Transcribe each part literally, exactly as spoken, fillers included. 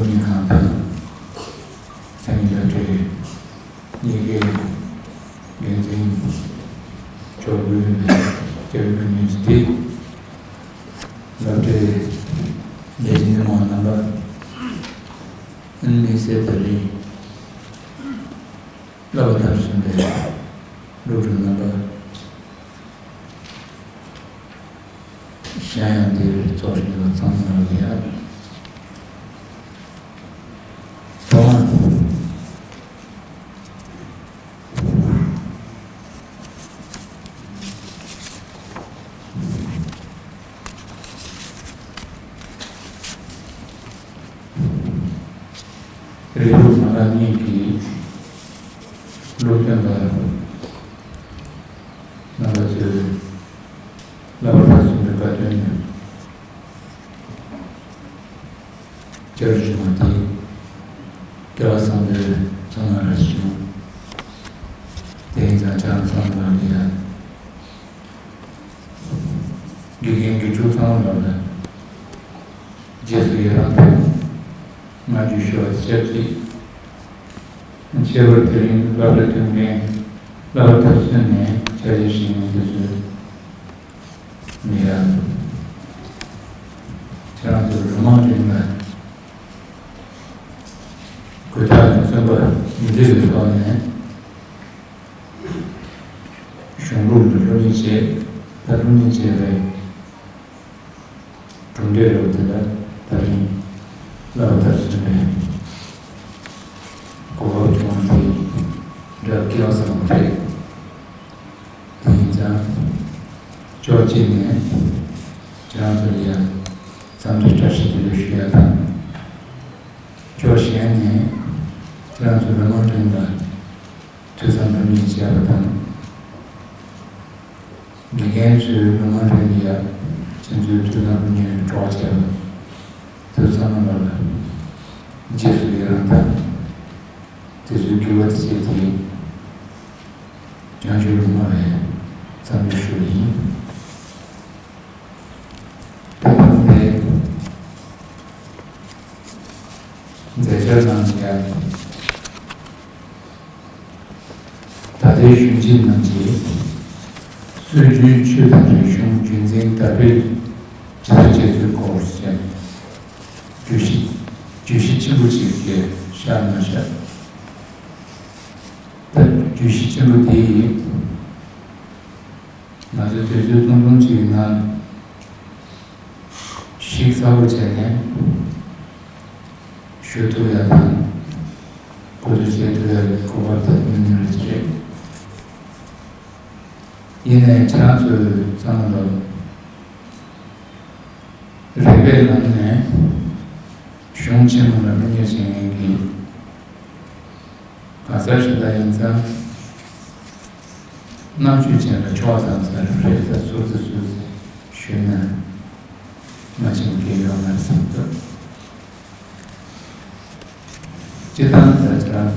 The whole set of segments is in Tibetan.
ཉིན་གང་དང་། མཚན་ཉིད་བསླབ་གྲྭའི་གཉིས་ཀའི་འགན་འཛིན་ཇོ་བོ་ནས་སྐྱབས་མགོན་ཉིན་འདི། བསླབ་གྲྭའི་ལས་བྱེད་མི་མང་རྣམ་པ། དམིགས་བསལ་དེ་རིང་བསླབ་པ་མཐར་སོན་པའི་སློབ་ཕྲུག་རྣམ་པ། གཞན་ཡང་འདིར་ཚོགས་བཞུགས་པ་ཚང་མ་ལ་ཡང་ཐོག་མར། རེ་ཕུག་མ་ལག་གཉིས་ཀྱི་སློབ་སྟོན་པ་རྣམ་པ་ཚོས་བསླབ་པ་མཐར་སོན་པའི་བཀའ་དྲིན། བསྐྱར་ཞུ་བ་དེ། སྐལ་བ་བཟང་པོའི་ཚོགས་རྣམས་ར་ཞུ། དེ་ཡིན་ཙང་ཁྱེད་རང་ཚང་མ་ལ་ཡང་། དགེ་རྒན་དགེ་ཕྲུག་ཚང་མ་ལ་རྗེས་སུ་ཡི་རང་དང་། སྔ་འགྱུར་ཞུ་བ་ཆབས་ཅིག་ཁྱད་པར་དེ་རིང་བསླབ་གྲྭ་ཐོན་མཁན་བསླབ་པ་མཐར་སོན་ནས་ཕྱག་ཕྱིད་ཞུ་མཁན་དེ་ཚོས། མི་ཡ། ཁྱེད་རང་ཚོ་རུ་མང་རིང་ལ་གོས་ཐག་ནས་བཙོན་པ་མི་འདུས་པའི་ཐོག་ནས་གཞུང་ལུགས་ལ་སློབ་གཉེར་བྱས། ད་སློབ་གཉེར་བྱས་པའི་གྲུབ་འབྲས་རེད་པ། དེ་ལ་ད་རིང་བསླབ་པ་མཐར་སོན་པའི་གོ་སྐབས་བྱུང་བ་དེ་འདྲ་སྐལ་བ་བཟང་པོ་རེད། དེ་ཡིན་ཙང་། ཕྱོགས་གཅིག་ནས་ཁྱེད་རང་ཚོ་ལ་ཡང་འཚམས་འདྲི་བཀྲ་ཤིས་བདེ་ལེགས་ཞུ་ཡ་དང་། ཕྱོགས་གཞན་ནས་ཁྱེད་རང་ཚོ་མི་མང་རིང་ལ་ཐུགས་བསམ་སྒྲུབ་གཉེར་བྱས་པ་དང་། དགེ་རྒན་ཚོས་མི་མང་རིང་ལ་ཡང་ཁྱེད་ཚོའི་ཐུགས་བསམ་སྒྲུབ་གཉེར་གྲོགས་བྱས་པ། ཐུགས་བསམ་མ་ལ་རྗེས་སུ་ཡི་རང་དང་། དེ་ཚོའི་དགེ་བ་དེ་བྱས་ཏེ། བྱང་ཆུབ་ལུང་མ་བས་བསམ་པའི་ཞུ་ཡིན། ད་ཐོག་མའི་མཛད་འཆར་ནང་ཡང་། ད་ལྟའི་གཞོན་སྐྱེས་རྣམས་ཀྱིས་སྲོལ་རྒྱུན་ཆོས་དང་རིག་གཞུང་རྒྱུན་འཛིན་དར་སྤེལ་ཇི་ལྟར་བྱེད་ཚུལ་སྐོར་བཤད། བརྗོད་གཞི། བརྗོད་གཞི་ཆེན་པོ་གཅིག་གི་ཤར་ན་ཤར། ད་བརྗོད་གཞི་ཆེན་པོ་དེ་ཡིས། ང་ཚོས་དུས་ཚོད་ཐུང་ཐུང་གཅིག་གི་ནང་ཞིབ་ཚགས་པོ་བྱས་ནས་ཞུ་ཐུབ་ཡ་དང་། གོ་བསྡུར་བྱེད་ཐུབ་ཡ་གི་གོ་སྐབས་དེ་ཉུང་ཉུང་རེད་ཅེས། ཡིན་ནའི་ཁྱེད་རང་ཚོས་ཚང་མ་ལ་རིག་པའི་ལམ་ནས་གཞུང་ཆེན་མོ་ལ་སློབ་གཉེར་བྱེད་མཁན་གྱི། གང་ཟག་ཞིག་ལ་ཡིན་ཙང་། རྣམ་དཔྱོད་ཅན་ལ་ཆོག་ཙམ་ཟེར་རེད། ད་སུ་ཙི་སུ་ཙི་ཞུས་ན་མ་ཕྱིན་གྱི་ཡོད་མ་རེད་བསམ་འདུག་སྤྱིར་བཏང་ད་ཁྱེད་རང་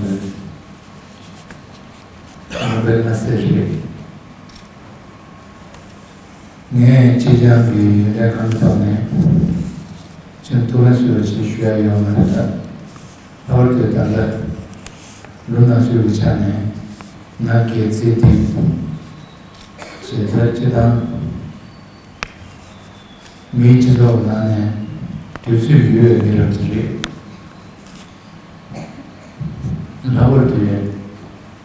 ཚོའི་ནོ་བེལ་གནའ་སྲས་རེད། ངས་སྤྱི་བྱང་གི་ཡོན་ཏན་གང་གི་ཐོག་ནས་ཁྱེད་ཐུགས་ཕན་གསོས་པ་ཞིག་ཞུ་ཡ་ཡོད་མ་རེད་ད། ལྷག་པར་དུ་ད་ལྟ་ལོ་ན་སོན་གྱི་ཆ་ནས་ང་སྒེར་རྩེ་གཏིང་ཞེ་དྲག་སྤྱི་བཏང་མིའི་སྤྱི་ཚོགས་ནང་ནས་དུས་ཚོད་ཡོད་པའི་མི་རབས་ཅིག་རེད། ལྷག་པར་དུ་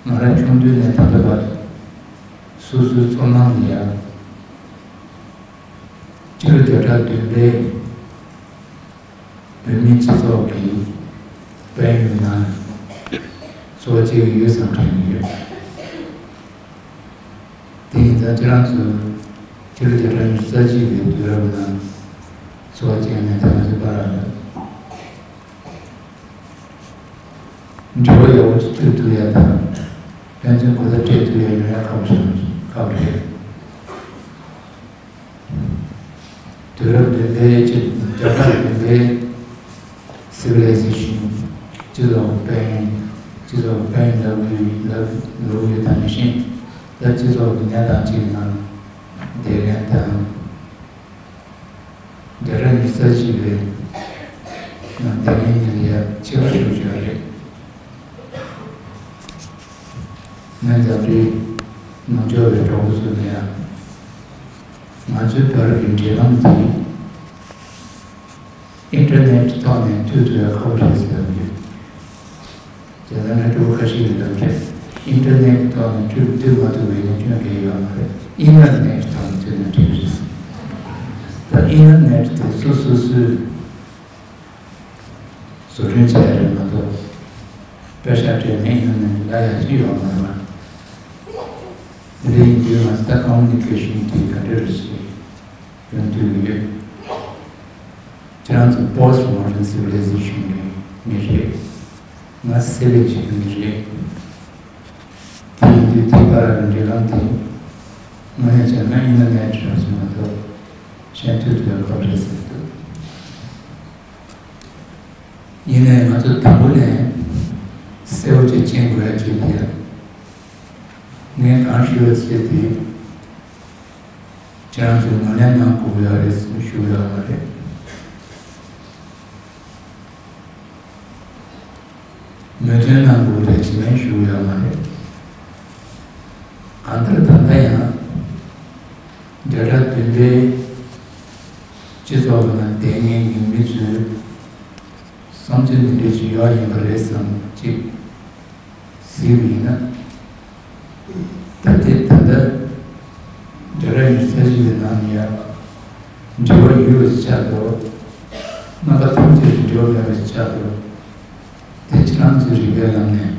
ང་རང་ཆུང་དུས་ནས་ད་ལྟ་བར་སོ་སོའི་ཚོར་སྣང་ལ་ཡང་ཕྱི་ལོ་བརྒྱ་ཕྲག་བདུན་པའི་བོད་མིའི་སྤྱི་ཚོགས་ཀྱི་དཔལ་ཡོན་ནང་འཚོ་བ་སྐྱེལ་གྱི་ཡོད་བསམ་དྲན་གྱི་ཡོད། དེ་ཡིན་ཙང་ཁྱེད་རང་ཚོ་ཕྱི་ལོ་བརྒྱ་ཕྲག་ཉི་ཤུ་རྩ་གཅིག་པའི་དུས་རབས་ནང་འཚོ་བ་སྐྱེལ་མཁན་དེ་ང་ཚོའི་བར་ལ། འབྲེལ་བ་ཡག་པོ་ཅིག་མཐུད་ཐུབ་ཡ་དང་། ཕན་ཚུན་གོ་བརྡ་སྤྲད་ཐུབ་ཡ་ཡོང་ཡ་ཁག་པོ་ཞིག་ཁག་པོ་རེད། དུས་རབས་བདུན་པའི་སྤྱི། བརྒྱ་ཕྲག་བདུན་པའི་སི་ཝི་ལའི་ཟེ་ཤན། སྤྱི་ཚོགས་དཔལ་ཡོན། སྤྱི་ཚོགས་དཔལ་ཡོན་ལབ་དགོས་ཡོད་ལབ་ལབ་ཡོད་དམ་མི་ཤེས། ད་སྤྱི་ཚོགས་ཀྱི་གནས་སྟངས་ཅིག་ནང་བསྡད་མཁན་དང་། བརྒྱ་ཕྲག་ཉི་ཤུ་རྩ་གཅིག་པའི་ནང་བསྡད་མཁན་གཉིས་ལ་ ཆེ་བ་ཞུ་བཞག་རེད། ང་འཛམ་གླིང་ནང་འབྱོར་བའི་གྲོགས་པོ་ཚོ་ལ་ཡང་། ང་ཚོའི་བར་གྱི་འབྲེལ་ལམ་འདི་ཨིན་ཊར་ནེཊ་ཐོག་ནས་མཐུད་ཐུབ་ཡ་ཁག་པོ་རེད་ཟེར་གྱི་ཡོད། རྒྱ་ནག་ནས་སྤྲོ་པོ་ཁ་ཤས་ཀྱིས་ལབ་རེད། ཨིན་ཊར་ནེཊ་ཐོག་ནས་མཐུད་མཐུད་མ་ཐུབ་པའི་ཉེས་སྐྱོན་གང་ཡང་ཡོད་མ་རེད། ཨིན་ཊར་ནེཊ་ཐོག་ནས་མཐུད་ན་འགྲིག་གི་རེད། ད་ཨིན་ཊར་ནེཊ་དེ་སོ་སོ་སོའི་བཟོ་སྐྲུན་བྱས་རེད་མ་གཏོགས། པེ་ཤག་སྤྲད་ནས་ཨིན་ཊར་ནེཊ་ལ་ཡ་ཅི་ཡོད་མ་རེད་པ། དེ་འདྲ་ཡིན་དུས་ང་ཚོ་ད་ཀོ་མུ་ནི་ཀེ་ཤན་དེ་ག་འདྲ་རེད་ཟེར། ཡོང་དུས་ཡོད། ཁྱེད་རང་ཚོ་པོ་སི་ཊི་མོ་ཌརན་སི་ཝི་ལའི་ཟེ་ཤན་གྱི་མི་རེད། ང་སེ་བེ་ཇི་གི་མི་རེད། དེ་ཡིན་དུས་དེ་བར་གྱི་འབྲེལ་ལམ་དེ་དངོས་གནས་བྱས་ན་ཨིན་ཊར་ནེཊ་རང་བཞིན་མ་གཏོགས་གཞན་དུས་དུ་ཡང་ཁག་རེད་ཟེར་འདུག་ཡིན་ནའི་ང་ཚོ་དང་པོ་ནས་གསལ་པོ་ཅིག་མཁྱེན་དགོས་ཡ་ཅིག་ཡོད། ངས་གང་ཞུ་བ་བྱས་ཏེ། ཁྱེད་རང་ཚོས་ངོས་ལེན་གནང་དགོས་ཡོད་རེད་ཟེར་ཞུ་ཡོད་མ་རེད། མོས་མཐུན་གནང་དགོས་རེད་ཅེས་ནས་ཞུ་ཡོད་མ་རེད། གང་ལྟར་ད་ལྟ་ཡང་བརྒྱ་ཕྲག་བདུན་པའི་སྤྱི་ཚོགས་ནང་བསྡད་མཁན་གྱི་མི་ཚོའི་བསམ་ཚུལ་འདི་འདྲ་ཞིག་ཡོད་ཡིན་པ་རེད་བསམ་ཅིག་གཟིགས་པ་ཡིན་ན། ད་ལྟའི་ད་ལྟ་རྒྱ་གར་ཉི་ཤུ་རྩ་བཞི་པའི་ནང་ནས་ཡང་འབྲེལ་བ་ཡོད་པ་ཆགས་འདུག་རྣམ་པ་ཐམས་ཅད་ཀྱི་འབྲེལ་བ་མེད་པ་ཆགས་འདུག་དེ་ཁྱེད་རང་ཚོའི་རིག་པའི་ལམ་ནས་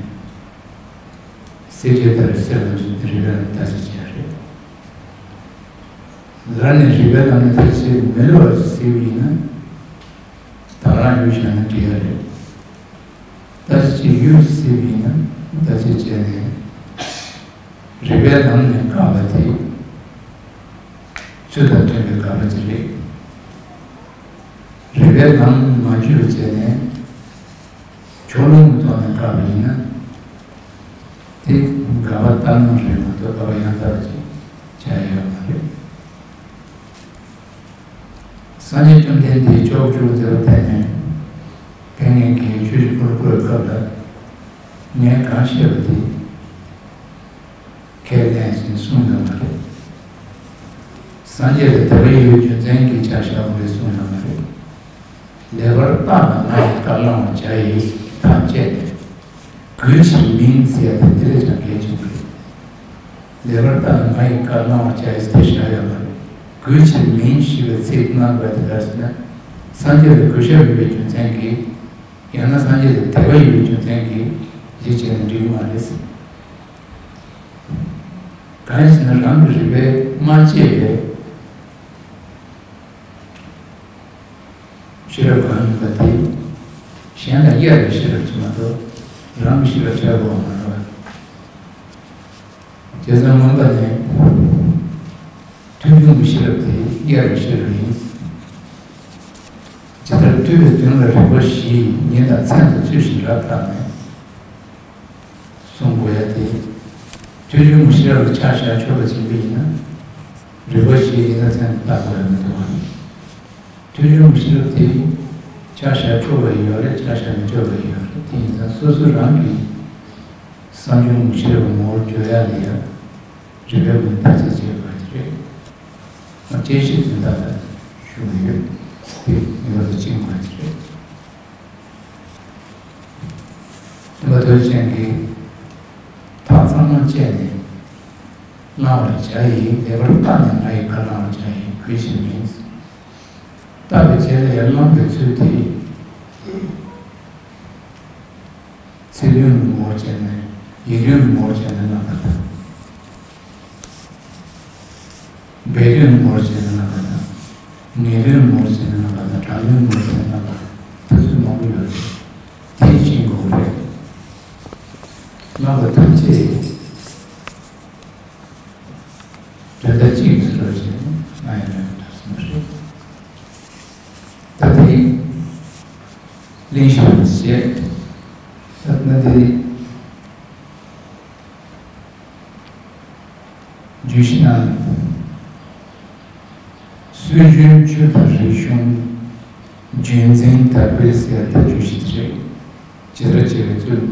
གསལ་བྱེད་ལྟར་གསལ་བ་ཅིག་རིག་པའི་ལམ་ནས་བརྟག་དཔྱད་བྱས་རེད། ལར་ནས་རིག་པའི་ལམ་ནས་བརྟག་དཔྱད་མི་ལོ་བ་ཞིག་གཟིགས་པ་ཡིན་ན། ད་ག་རང་ཡུལ་བཞག་ན་འགྲིག་ཡ་རེད། ད་ཅི་ཅིག་ཡུལ་ཅིག་གཟིགས་པ་ཡིན་ན་ད་ཅི་བྱས་ནས་རིག་པའི་ལམ་ནས་བཀག་པ་དེ་ཚུལ་དང་མཐུན་པའི་བཀག་པ་ཅིག་རེད། རིག་པའི་ལམ་མ་འཇུས་པ་བྱས་ནས་ཕྱོགས་ལྷུང་གི་ཐོག་ནས་བཀག་པ་ཡིན་ན་དེ་དགག་པ་ལྟར་སྣང་རེད་མ་གཏོགས་དགག་པ་ཡང་དག་པ་ཅིག་བྱ་ཡ་ཡོད་མ་རེད། སངས་རྒྱས་བཅོམ་ལྡན་འདས་ཕྱོགས་བཅུར་མཛད་པ་དེ་ནི་དེ་སྔོན་གྱི་ཆོས་ཀྱི་འཁོར་ལོའི་སྐབས་ལ་ངས་གང་བཤད་པ་དེ་ཁས་ལེན་ཞིང་གསུངས་ཡོད་མ་རེད། སངས་རྒྱས་ལ་དད་པ་ཡོད་པའི་རྒྱུ་མཚན་གྱིས་ཕྱག་བྱ་དགོས་རེད་གསུངས་ཡོད་མ་རེད། ལེགས་པར་བརྟགས་ལ་ང་ཡིས་བཀའ་བླང་བར་བྱ་ཡི་ཐག་བཅད་དེ། གུས་ཕྱིར་མིན་ཟེར་ཡ་དེ་དེ་ལས་ཀྱང་གལ་ཆེན་པོ་རེད། ལེགས་པར་བརྟགས་ལ་ང་ཡིས་བཀའ་གནང་བར་བྱ་ཡི་ཟེར་བཞག་ཡོད་པ་རེད། གུས་ཕྱིར་མིན་ཞེས་པའི་ཚིག་གནང་དགོས་དེ་ག་རེ་ཟེར་ན། སངས་རྒྱས་ལ་གུས་ཞབས་ཡོད་པའི་རྒྱུ་མཚན་གྱིས། ཡང་ན་སངས་རྒྱས་ལ་དད་པ་ཡོད་པའི་རྒྱུ་མཚན་གྱིས་ཞེས་བྱས་ན་འགྲིག་གི་མ་རེད། གང་ཡིན་ཟེར་ན་རང་གི་རིག་པས་མ་དཔྱད་པའི་ཤེས་རབ་གང་ཡིན་པ་དེ། གཞན་ལ་གཡར་བའི་ཤེས་རབ་ཅིག་མ་གཏོགས་རང་གི་ཤེས་རབ་ཆགས་དགོས་པ་མ་རེད་པ། བྱས་ཙང་སྔོན་པ་ནས་ཐོས་བྱུང་གི་ཤེས་རབ་དེ་གཡར་བའི་ཤེས་རབ་ཡིན། ཇི་ལྟར་ཐོས་པའི་དོན་ལ་རིགས་པ་བཞི་ཉིན་དང་མཚན་དུ་ཚུལ་བཞིན་རབ་བརྟགས་ནས། གསུང་དགོས་ཡ་དེ། ཐོས་བྱུང་གི་ཤེས་རབ་ལ་ཆ་བཞག་ཆོག་པ་ཅིག་ཡིན་ན། རིགས་པ་བཞི་ཡིན་ན་མཚན་དུ་བཏགས་དགོས་ཡ་མི་འདུག་ག་ཐོས་བྱུང་གི་ཤེས་རབ་དེ་ཆ་བཞག་ཆོག་པ་ཡོད་རེད། ཆ་བཞག་མི་ཆོག་པ་ཡོད་རེད། དེ་ཡིན་ཙང་སོ་སོ་རང་གིས་བསམ་བྱུང་གི་ཤེས་རབ་ངོ་བོར་བསྐྱོད་ཡ་ལ་ཡ་རིགས་པའི་སྒོ་ནས་བརྟག་དཔྱད་བྱེད་དགོས་ཀྱི་རེད། དཔྱད་གཞི་དོན་དག་ལ་ཞུགས་ཡོད་དེ་ངེས་པར་དུ་ཕྱིན་དགོས་ཀྱི་རེད། སྟོན་པ་རྡོ་རྗེ་འཆང་གིས་ཐག་ཚང་མ་བཅད་ནས་བླང་བར་བྱ་ཡི། ལེགས་པར་བརྟགས་ནས་ང་ཡི་བཀའ་བླང་བར་བྱ་ཡི། གུས་ཕྱིར་མིན། བརྟགས་པའི་རྗེས་ལ་ཡང་བླང་བའི་ཚུལ་དེ། ཚིག་དོན་གྱི་ངོ་བོར་བྱས་ནས་ཡིག་དོན་གྱི་ངོ་བོར་བྱས་ནས་བླང་བ་དང་། སྦས་དོན་གྱི་ངོ་བོར་བྱས་ནས་བླང་བ་དང་། ངེས་དོན་གྱི་ངོ་བོར་བྱས་ནས་བླང་བ་དང་། དྲང་དོན་གྱི་ངོ་བོར་བྱས་ནས་བླང་བ་དང་། ད་ཚུལ་མང་པོ་ཡོད་རེད། དེ་ཤེས་དགོས་རེད། བླང་བ་ཐམས་ཅད་དོན་དག་གཅིག་ཏུ་སོར་བྱས་ནས་ང་ཡི་ལན་དུ་སོང་བ་རེད། ད་དེ་གླེང་གཞི་བྱས། ད་ལྟ་འདི་བརྗོད་གཞི་ནང་སྲོལ་རྒྱུན་ཆོས་དང་རིག་གཞུང་རྒྱུན་འཛིན་དར་སྤེལ་ཟེར་ཡ་ད་བརྗོད་གཞི་དེ་རེད། བྱེད་ར་བྱེད་པའི་ཚུལ།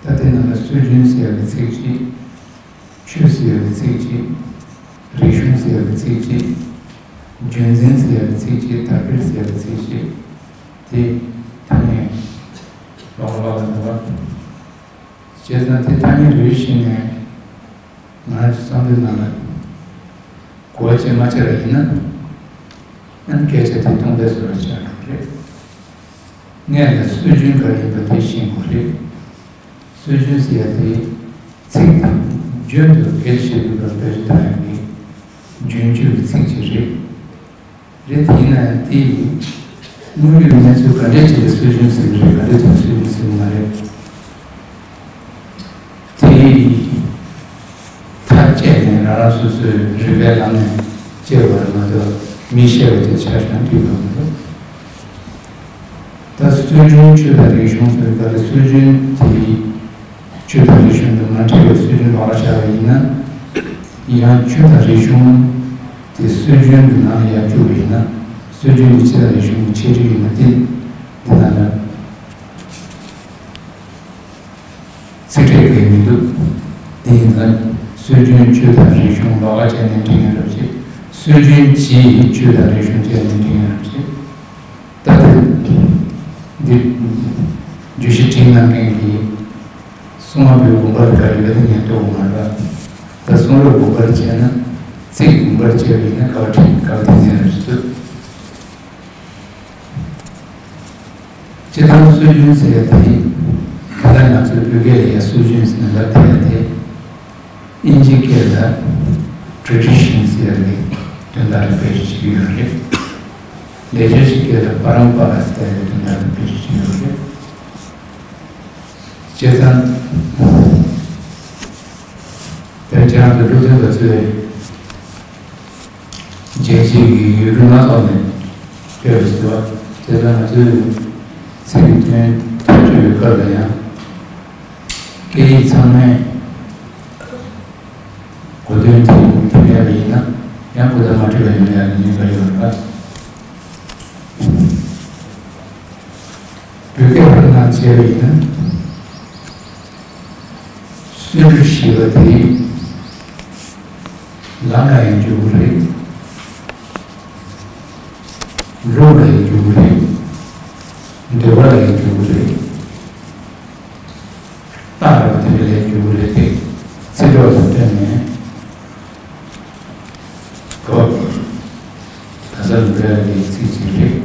ད་དེ་ནང་ལ་སྲོལ་རྒྱུན་ཟེར་ཡག་གི་ཚིག་གཅིག་ཆོས་ཟེར་ཡག་གི་ཚིག་གཅིག་རིག་གཞུང་ཟེར་ཡག་གི་ཚིག་གཅིག་རྒྱུན་འཛིན་ཟེར་ཡག་གི་ཚིག་གཅིག་དར་སྤེལ་ཟེར་ཡག་གི་ཚིག་གཅིག་དེ་ཐ་སྙད་ལོགས་ལོགས་ལ་འདུག་བ། བྱས་ཙང་དེ་ཐ་སྙད་རེ་རེ་བཞིན་ནས་ང་རང་ཚོ་བསམ་བློའི་ནང་ལ་གོ་བ་བྱེད་མ་བྱེད་ར་ཡིན་ན། ཨ་ནི་སྐད་ཆ་དེ་སྟོང་པའི་བཟོ་འདྲ་ཆགས་འགྲོ་གི་རེད། སྔོན་ལ་སྲོལ་རྒྱུན་ག་རེ་ཡིན་པ་དེ་ཤེས་དགོས་རེད། སྲོལ་རྒྱུན་ཟེར་ཡ་དེ་ཚིག་དང་རྒྱུན་དུ་སྐད་ཆ་བཤད་དུས་སྐབས་བེད་སྤྱོད་བཏང་ཡ་གི་རྒྱུན་སྤྱོད་ཀྱི་ཚིག་ཅིག་རེད། རེད་དེ་ཡིན་ན་ཡང་དེ་དངོས་ཡོད་གནས་ཚུལ་ག་འདྲས་བྱས་ཏེ་སྲོལ་རྒྱུན་ཟེར་གི་རེད། ག་འདྲས་བྱས་ཏེ་སྲོལ་རྒྱུན་ཟེར་གི་མ་རེད། དེ་ཐག་བཅད་ནས་རང་རང་སོ་སོའི་རིག་པའི་ལམ་ནས་དཔྱད་པར་མ་གཏོགས་མི་ཤེས་པ་དེ་ཆ་བཞག་འགྲིག་པ་མི་འདུག་ད་སྲོལ་རྒྱུན་ཆོས་དང་རིག་གཞུང་ཟེར་བ་ལ་སྲོལ་རྒྱུན་དེ་ཆོས་དང་རིག་གཞུང་དང་མ་འཁྲིལ་བའི་སྲོལ་རྒྱུན་ལོགས་ལ་བཞག་པ་ཡིན་ན། ཡང་ཆོས་དང་རིག་གཞུང་དེ་སྲོལ་རྒྱུན་གྱི་ནང་ལ་ཡར་བཅུག་པ་ཡིན་ན། སྲོལ་རྒྱུན་དེ་ཆོས་དང་རིག་གཞུང་གི་ཆེད་སྒྲིག་ཡིན་ན་དེ་འདི་ནང་ལ། ཚིག་ཕྲད་གང་ཡང་མི་འདུག་དེ་ཡིན་ཙང་སྲོལ་རྒྱུན་ཆོས་དང་རིག་གཞུང་ལོགས་ཀ་བྱས་ནས་འབྲི་མཁན་རབ་བྱེད། སྲོལ་རྒྱུན་གྱི་ཆོས་དང་རིག་གཞུང་བྱས་ནས་འབྲི་མཁན་རབ་བྱེད། ད་དེ་འདི་བརྗོད་གཞི་བྲིས་གནང་མཁན་གྱིས་གསུང་བ་པོའི་དགོངས་པ་ལ་དགའ་ཡོད་པ་དེ་ངས་རྟོགས་མ་རེད། ད་གསུང་རབ་དགོངས་པར་བྱས་ན་ཚིག་དགོངས་པར་བྱས་པ་ཡིན་ན་ག་བ་བྲིས་ག་བ་དེ་ནས་རབ་བྱེད་ཐུབ། སྤྱིར་བཏང་སྲོལ་རྒྱུན་ཟེར་ཡ་དེ། ད་ལྟ་ང་ཚོའི་བོད་སྐད་ལ་ཡ་སྲོལ་རྒྱུན་ཟེར་ནས་ལབ་བསྡད་ཡ་དེ། དབྱིན་ཇིའི་སྐད་ལ་tradition ཟེར་ཡ་གི་དོན་དག་ལ་བེད་སྤྱོད་བྱེད་ཀྱི་ཡོད་རེད། ལེགས་སྦྱར་གྱི་སྐད་ལ་པ་རམ་པ་ར་ཟེར་ཡ་གི་དོན་དག་ལ་བེད་སྤྱོད་བྱེད་ཀྱི་ཡོད་རེད། བྱས་ཙང་། དེ་ཁྱེད་རང་ཚོ་སློབ་སྟོན་པ་ཚོས། རྒྱལ་སྤྱིའི་ཡུལ་གྲུ་སྣ་ཚོགས་ནས་སྤེལ་བ་ཞིག་འདུག་དེ་ལྟར་ང་ཚོས་ཚིག་གི་དོན་ཐག་གཅོད་པའི་སྐབས་ལ་ཡང་སྐད་ཡིག་ཚང་མས་གོ་དོན་དེ་མཐུན་ཡག་ཡིན་ན་ཡང་གོ་བརྡ་མ་འཕྲོད་པ་ཡོང་ཡག་གི་ཉེན་ཁ་ཡོད་པ་འདྲ། བོད་སྐད་བར་སྣང་བྱས་པ་ཡིན་ན། སྲོལ་རྒྱུན་ཞེས་པ་དེ་ལམ་ལ་ཡང་འཇུག་གི་རེད། ལུགས་ལ་ཡང་འཇུག་གི་རེད། འདོད་པ་ལ་ཡང་འཇུག་གི་རེད། རྟགས་ར་བ་དེ་འདྲ་ལ་ཡང་འཇུག་གི་རེད་དེ། ཚིག་གྲོགས་དང་བསྟུན་ནས་གོ། ད་ས་ལུགས་ར་ལས་ཚིག་ཅིག་རེད།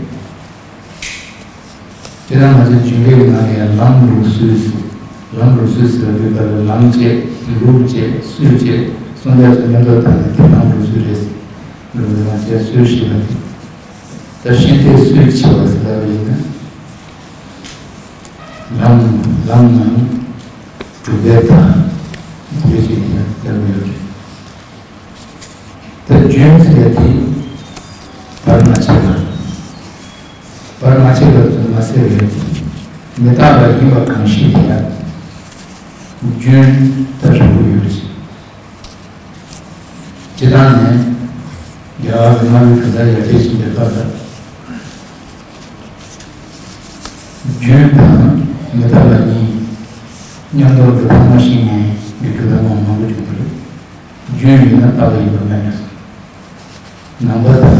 དེ་ལ་ང་ཚོའི་རྒྱུན་ལས་ནང་ནས་ལམ་ལུགས་སྲོལ་ཟེར། ལམ་ལུགས་སྲོལ་ཟེར་བའི་སྐབས་ལ་ལམ་བྱས་ལུགས་བྱས་སྲོལ་བྱས་གསུམ་པའི་ཚོ་མཉམ་དུ་བཏང་ནས་དེ་ལམ་ལུགས་སྲོལ་རེད་ཟེར། ལུགས་ལམ་བྱས་སྲོལ་ཞེས་པ་དེ། ད་ཤིང་རྟའི་སྲོལ་ཕྱེ་བ་ཟེར་བ་ཡིན་ན། ལམ་ལམ་ནང་གྲུབ་པའི་མཐའ་དེ་ཞིག་ཡིན་ལབ་ཡོད་རེད། ད་རྒྱུན་ཟེར་ཡ་དེ་བར་མ་ཆད་པ། བར་མ་ཆད་པ་དེ་མ་ཟད་པའི་མི་རྟག་པ་ཡིན་པ་གང་ཞིག་ལ་ཡང་རྒྱུན་ད་རིང་པོ་ཡོད་ཅིང་། སྤྱིར་བཏང་ནས་རྒྱལ་བ་རིན་པོ་ཆེ་གྲུབ་མཐའ་ཡར་རྒྱས་ཕྱིན་པའི་སྐབས་ལ་རྒྱུན་དང་མི་རྟག་པ་གཉིས་མཉམ་དུ་སྒྲུབ་པ་མ་ཤེས་མཁན་གྱི་སྒྲུབ་པ་མང་པོ་བྱུང་བ་རེད། རྒྱུན་ཡོད་ན་རྟག་པ་ཡིན་པ་མེད་པས་སོ། ནང་པ་དང་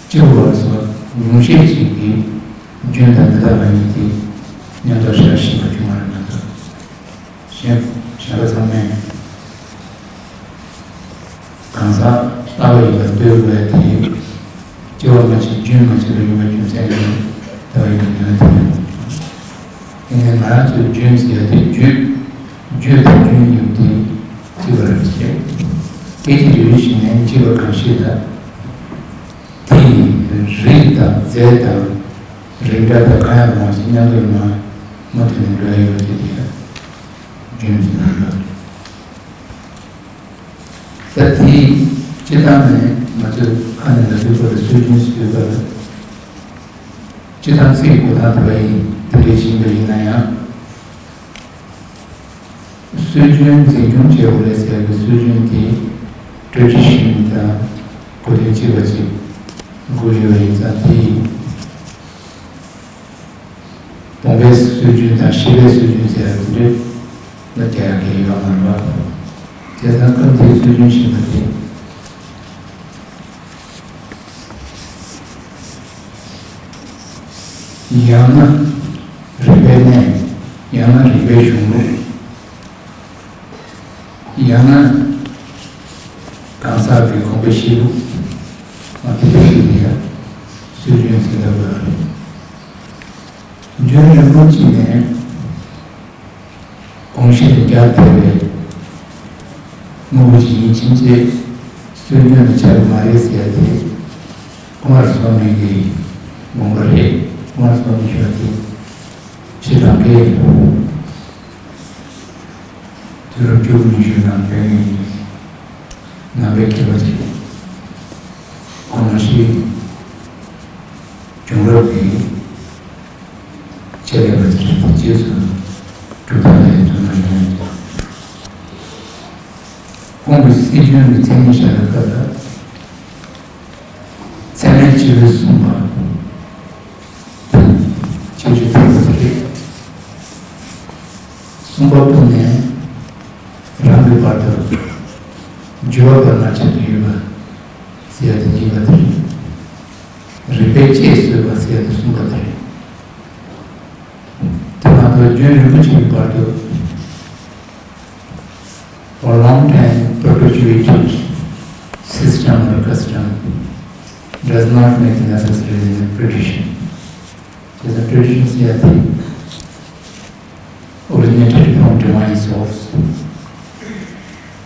སྤྱི་བོ་བ་སོགས་ཉུང་ཤས་ཤིག་གིས་རྒྱུན་དང་མི་རྟག་པ་གཉིས་ཀྱིས་མཉམ་དུ་བཞག་ཤེས་པ་བྱུང་བ་རེད་མ་གཏོགས། གཞན་གཞན་པ་ཚང་མས་གང་ཟག་རྟག་པ་ཡིན་པར་འདོད་དགོས་དེ། སྐྱེ་བ་མ་མཆིས་རྒྱུན་མ་མཆིས་པ་ཡིན་པ་རྒྱུ་མཚན་ཡིན་ལྟ་བ་ཡིན་པ་ཉོན་དེ་ཡིན། དེ་ནས་ང་རང་ཚོའི་རྒྱུན་ཟེར་ཡ་དེ་རྒྱུད། རྒྱུད་དང་རྒྱུན་གཉིས་དེ་གཅིག་པ་རེད་ཅེས། སྐད་ཅིག་རེ་རེ་བཞིན་ནས་གཅིག་པ་གང་ཞིག་ལ། དེ་ཡི་རིགས་དང་རྫས་དང་རིགས་འདྲ་དང་གང་ཡང་མ་མཆིས་མཉམ་དུ་མ་མ་མཐུན་ནས་འགྲོ་ཡ་ཡོད་ཅེས་དེ་ཡང་རྒྱུན་ཟེར་ན་འགྲོ། ད་དེ་སྤྱིར་བཏང་ནས་ང་ཚོས་ཁ་ནས་ལབ་དུས་སྐབས་ལ་སྲོལ་རྒྱུན་ཟེར་དུས་སྐབས་ལ་སྤྱིར་བཏང་ཚིག་གི་གོ་སྟངས་དེ་འདྲ་ཡིན་དེ་འདྲ་ཞིག་ཡིན་པ་ཡིན་ན་ཡང་། སྲོལ་རྒྱུན་འཛིན་སྐྱོང་བྱེད་དགོས་རེད་ཟེར་བའི་སྲོལ་རྒྱུན་དེ་ཊེ་ཌི་ཤན་དང་གོ་དོན་གཅིག་པ་ཅིག་དགོས་ཡོད་པ་ཡིན་ཙང་དེ་ཡིན། བུམ་པའི་སྲོལ་རྒྱུན་དང་ཤེས་པའི་སྲོལ་རྒྱུན་ཟེར་ཡ་དེ་འདྲ་ལ་རྒྱག་ཡ་གལ་ཡོད་མ་རེད་པ། བྱས་ཙང་སྐབས་དེའི་སྲོལ་རྒྱུན་ཞེས་པ་དེ། ཡང་ན་རིག་པའི་གནས། ཡང་ན་རིག་པའི་གཞུང་ལུགས། ཡང་ན་གང་ཟག་གི་དགོངས་པའི་གཤིས་ལུགས། ཨ། དེ་འདྲ་ཞིག་ལ་ཡང་སྲོལ་རྒྱུན་ཟེར་བསྡད་པ་རེད། རྒྱུན་རིང་པོ་ཅིག་ནས་དགོངས་གཞི་ལ་རྒྱ་ཆེ་བའི་དངོས་པོ་ཞིག་ཡིན་ཕྱིན་ཆད་སྲོལ་རྒྱུན་ལ་ཆགས་ཀྱི་མ་རེད་ཟེར་ཡ་དེ་ཀུ་མར་སྭ་མི་གི་དགོངས་པ་རེད། ཀུ་མར་སྭ་མི་ཞུ་བ་དེ་ཕྱི་དྲང་གི། དུས་རབས་བཅུ་དགུ་ཉི་ཤུ་ནང་བོད་ནས་ནང་པའི་མཁས་པ་ཅིག་ཁོང་ནང་བཞིན་བྱུང་རབས་ཀྱི་ཆེད་ལས་པ་ཅིག་རེད། དེ་རྗེས་སུ་གྲུབ་མཐའ་ལ་ཡང་བརྩོན་ལེན་གནང་ཡོད། ཁོང་གིས་སྲོལ་རྒྱུན་གྱི་མཚན་ཉིད་བཞག་པའི་སྐབས་ལ། ཚད་མའི་སྤྱི་བོས་གསུངས་པ་དང་ཁྱད་ཆོས་ལྡན་པ་དེ་རེད། གསུངས་པ་པོ་ནས་རང་གི་བར་དུ་འཇུག་པ་བར་མ་ཆད་དུ་ཡོད་པ་ཟེར་ཡ་དེ་ཡིན་པ་དེ་རེད། རིགས་པས་དཔྱད་བཟོད་པ་ཟེར་ཡ་དེ་གསུངས་པ་དེ་རེད། དེ་མ་གཏོགས་རྒྱུན་རིང་པོ་ཞིག་གི་བར་དུ། For long time perpetuated system or custom does not make necessarily a tradition. It is a tradition ཟེར་ཡ་དེ་originated from divine source,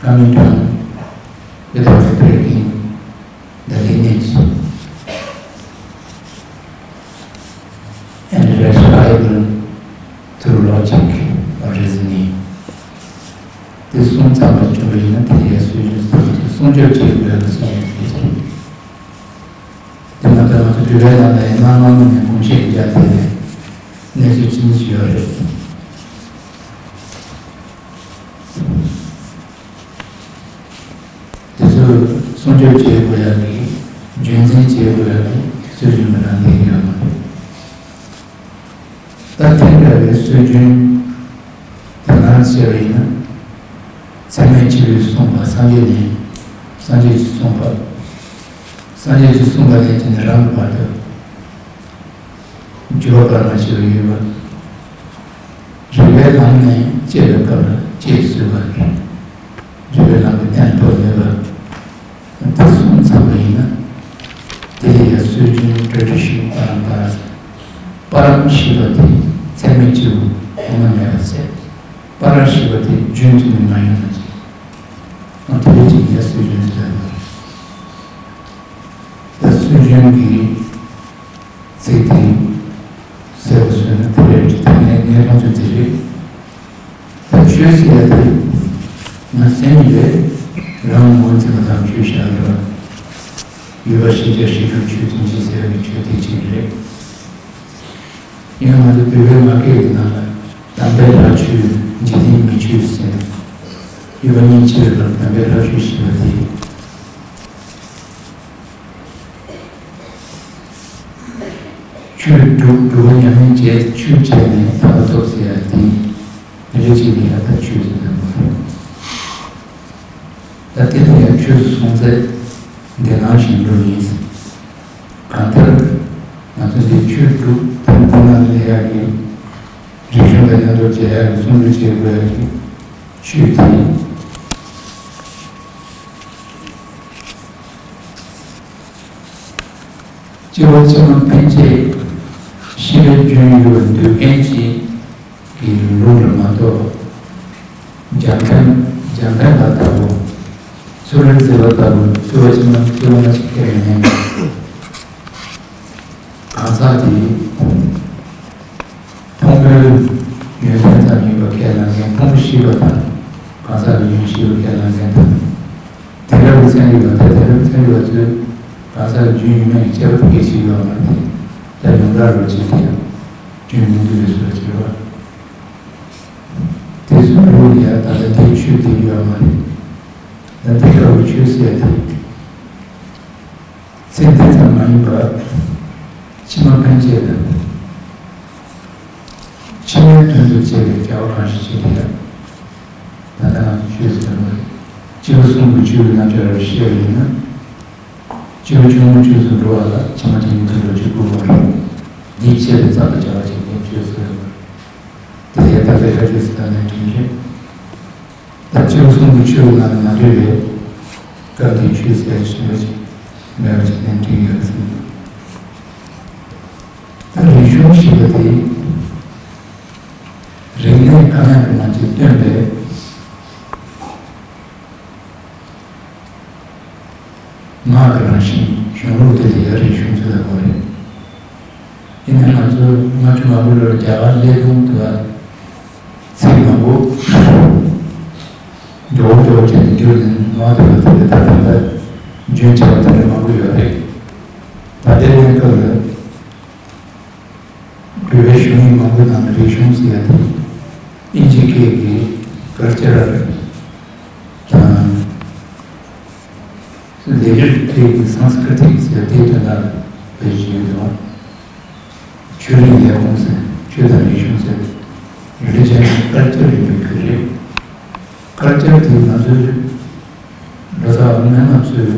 coming down without breaking the lineage and verifiable through logic or reasoning. དེ་གསུངས་ཚར་བ་བྱུང་བ་ཡིན་ན་དེ་ཡང་སྲོལ་རྒྱུན་ཟེར་བ་དེ་སྲུང་སྐྱོབ་བྱེད་དགོས་པའི་སྲོལ་རྒྱུན་ཞིག་རེད། དེ་མ་ཐག་ང་ཚོ་བོད་པའི་ནང་ལ་ཡང་གནའ་སྔ་མོ་ནས་དགོངས་བཞེས་ཀྱི་རྒྱ་དེ་གནས་ཚུལ་ཅི་ཞིག་ཡོད་རེད། དེ་ཚོ་སྲུང་སྐྱོབ་བྱེད་དགོས་ཡ་གི་རྒྱུན་འཛིན་བྱེད་དགོས་ཡ་གི་སྲོལ་རྒྱུན་མི་འདྲ་འདི་ཡོད་མ་རེད། ད་དེ་འདྲ་བའི་སྲོལ་རྒྱུན་དེ་ནང་བཤད་པ་ཡིན་ན། ཚད་མའི་སྤྱི་བོས་གསུངས་པ་སངས་རྒྱས་ནས་སངས་རྒྱས་ཀྱིས་གསུངས་པ། སངས་རྒྱས་ཀྱིས་གསུངས་པ་ནས་བྱས་ནས་རང་གི་བར་དུ་འཇུག་པ་བར་མ་ཆད་པར་ཡོད་པ། རིགས་པའི་ལམ་ནས་དཔྱད་པའི་སྐབས་ལ་དཔྱད་བཟོད་པ་རེད། རིགས་པའི་ལམ་གྱི་གཏན་ཐོག་ཡོད་པ། དེ་གསུངས་ཚར་བ་ཡིན་ན། དེ་ལ་ཡང་སྲོལ་རྒྱུན་ཊ་རེ་ཌི་ཤན་པ་རམ་པ་ར་ཟེར། པ་རམ་ཞེས་པ་དེ་ཚད་མའི་སྤྱི་བོ་ངོ་མ་མེད་པ་ཟེར། པ་ར་ཞེས་པ་དེ་རྒྱུན་དུ་ནི་མ་ཡིན་པ་ཟེར། ཨ། དེ་ལས་ཀྱང་ཡང་སྲོལ་རྒྱུན་ཟེར་བ་རེད། ད་སྲོལ་རྒྱུན་གྱི་ཚིག་དེ་གསལ་པོ་བཟོས་ན་དེ་རེད། ད་ངས་ངས་མཐོང་ཚུལ་དེ་རེད། ད་ཆོས་ཟེར་ཡ་དེ་ང་སེམས་ཀྱི་རེད། རང་ངོ་འཛིན་པ་དང་ཆོས་བཤད་རེད་པ། ཡུལ་བ་ཤེས་བྱ་ཤེས་རབ་ཆོས་ཐམས་ཅད་ཟེར་བའི་ཆོས་དེ་གཅིག་རེད། ཡང་ང་ཚོ་བོད་པའི་ངག་སྐད་ཀྱི་ནང་ལ་དམ་པའི་ལྷ་ཆོས། འཇིག་རྟེན་མི་ཆོས་ཟེར་ནས་ཡུལ་བ་གཉིས་ཕྱེ་བའི་བར་དམ་པའི་ལྷ་ཆོས་ཞེས་པ་དེ། ཆོས་སྒྲུབ། སྒྲུབ་པ་ཉམས་ལེན་བྱས། ཆོས་བྱས་ནས་ཐར་པ་ཐོབ་ཟེར་ཡ་དེ་མི་འདྲ་ཅིག་ལ་ཡང་ད་ཆོས་ཟེར་བསྡད་པ་རེད། ད་དེ་ལ་ཡང་ཆོས་སུ་སོང་ཚེ་འདི་ནང་བཞིན་འགྲོ་ཡིན། གང་ལྟར་ང་ཚོ་འདི་ཆོས་སྒྲུབ་ཐབས་འདི་ནང་ལ་ཡ་གི་རིག་གཞུང་དང་མཉམ་དུ་མཇལ་ཡ་གི་སྲུང་སྐྱོབ་བྱེད་དགོས་ཡ་གི་ཆོས་དེ་ཡིན། སྐྱེ་བ་ཕྱི་མ་ཕན་ཆད་ཤི་བའི་སྐྱོན་ཡོད་པར་འདོད་མཁན་ཅིག་གི་ལུགས་ལ་མ་གཏོགས། འཇམ་ཐང་འཇམ་ཐང་ལ་ལྟ་བུ། ཚུར་རེ་བརྩེ་བ་ལྟ་བུ་སྐྱེ་བ་ཕྱི་མ་སྐྱེ་བ་མ་ཞིག་ཁས་མི་ལེན་པ། གང་ཟག་དེ་ཕུང་པོའི་ཡོན་ཏན་ཙམ་ཡིན་པ་ཁས་ལེན་མཁན། ཕུང་པོ་ཤི་བ་དང་གང་ཟག་གི་ཡུན་ཤི་བ་ཁས་ལེན་མཁན་དང་། དེང་རབས་ཀྱི་ཚན་རིག་པ་དང་དེང་རབས་ཚན་རིག་པ་ཚོས་གང་ཟག་གི་རྒྱུན་ཡོད་མེད་ཀྱི་དཔྱད་པ་དེ་གས་བྱེད་ཀྱི་ཡོད་མ་རེད་དེ། ད་ཡོངས་གྲགས་རུ་བྱེད་དེ་ཡང་རྒྱུན་མི་འདུག་པའི་བཟོ་འདྲ་ཅིག་རེད་པ། དེ་ཚོའི་ལུགས་ལ་ཡང་ད་ལྟ་དེའི་ཆོས་དེ་ཡོད་མ་རེད། ད་འདི་ལྟ་བུའི་ཆོས་ཟེར་ཡ་དེ། ཚེ་འདི་ཙམ་མ་ཡིན་པར་ཕྱི་མ་ཕན་ཆད་ལ། བྱས་པའི་རྒྱལ་བ་གང་ཞིག་ཅིག་ལ་ཡང་། ད་ལྟ་ང་ཚོ་ཆོས་ཟེར་བ་རེད། སྤྱི་བོ་གསུམ་དུ་ཆོས་ཀྱི་རྣམ་གཞག་རབ་བཤད་པ་ཡིན་ན། སྤྱི་བོ་ཆུང་ངུ་ཆོས་སུ་འགྲོ་བ་ལ་ཕྱི་མ་དེ་ཉིད་དུ་འགྲོ་ཆོས་སྐུ་བ་རེད། འདི་བཤད་པའི་རྩ་བ་བྱ་བ་ཅིག་ནི་ཆོས་ཟེར་བ་རེད། དེ་ལས་ད་ལྟའི་ཁ་ཆོས་སུ་ད་ནས་དྲིན་རེད། ད་སྤྱི་བོ་གསུམ་དུ་ཆོས་ཀྱི་ནང་ནས་མ་འདྲེས་པའི་སྐབས་འདིའི་ཆོས་ཟེར་ཞེན་པ་ཅིག་མེད་པ་ཅིག་ནས་འདྲེས་ཡོད་ཟེར། ད་རིག་གཞུང་ཞེས་པ་དེ། རིག་གནས་གང་ཡང་རུང་བ་ཅིག་སྟོན་པའི་ངག་གི་རང་བཞིན་གཞུང་ལུགས་དེ་ལ་ཡང་རིག་གཞུང་ཟེར་བ་རེད། ཡིན་ནའི་ང་ཚོ་ལྔ་བཅུ་ང་དགུ་ལོར་རྒྱ་གར་ལས་དོན་དུ་ཚིག་མང་པོ་འགྲོ་བོ་འགྲོ་བོ་བྱས་ནས་བསྒྱུར་ནས་ནོར་བསྡད་པ་དེ་ལས་ད་ལྟ་ད་རྒྱུན་ཆད་པ་དེ་འདྲ་མང་པོ་ཡོད་རེད། ད་ལྟའི་གནས་སྐབས་ལ། བོད་པའི་གཞུང་ཡིག་མང་པོའི་ནང་ལ་རིག་གཞུང་ཟེར་ཡ་དེ་ཨིན་ཇི་སྐད་ཀྱི་ཀལ་ཅར་དང་། ལེ་ཀྲིག་སྐད་ཀྱི་སཾ་སྐྲྀ་ཏ་ཟེར་ཡ་དེའི་དོན་དག་བེད་སྤྱོད་ཡོད་དོ། ཆོས་རིག་ལས་ཁུངས་ཟེར། ཆོས་དང་རིག་གཞུང་ཟེར། རི་ལི་ཇན་ཀལ་ཅར་ཡིན་པའི་ཁུལ་རེད། ཀལ་ཅར་དེ་ང་ཚོའི་ལོ་ཙཱ་བ་སྔོན་མ་ཚོས་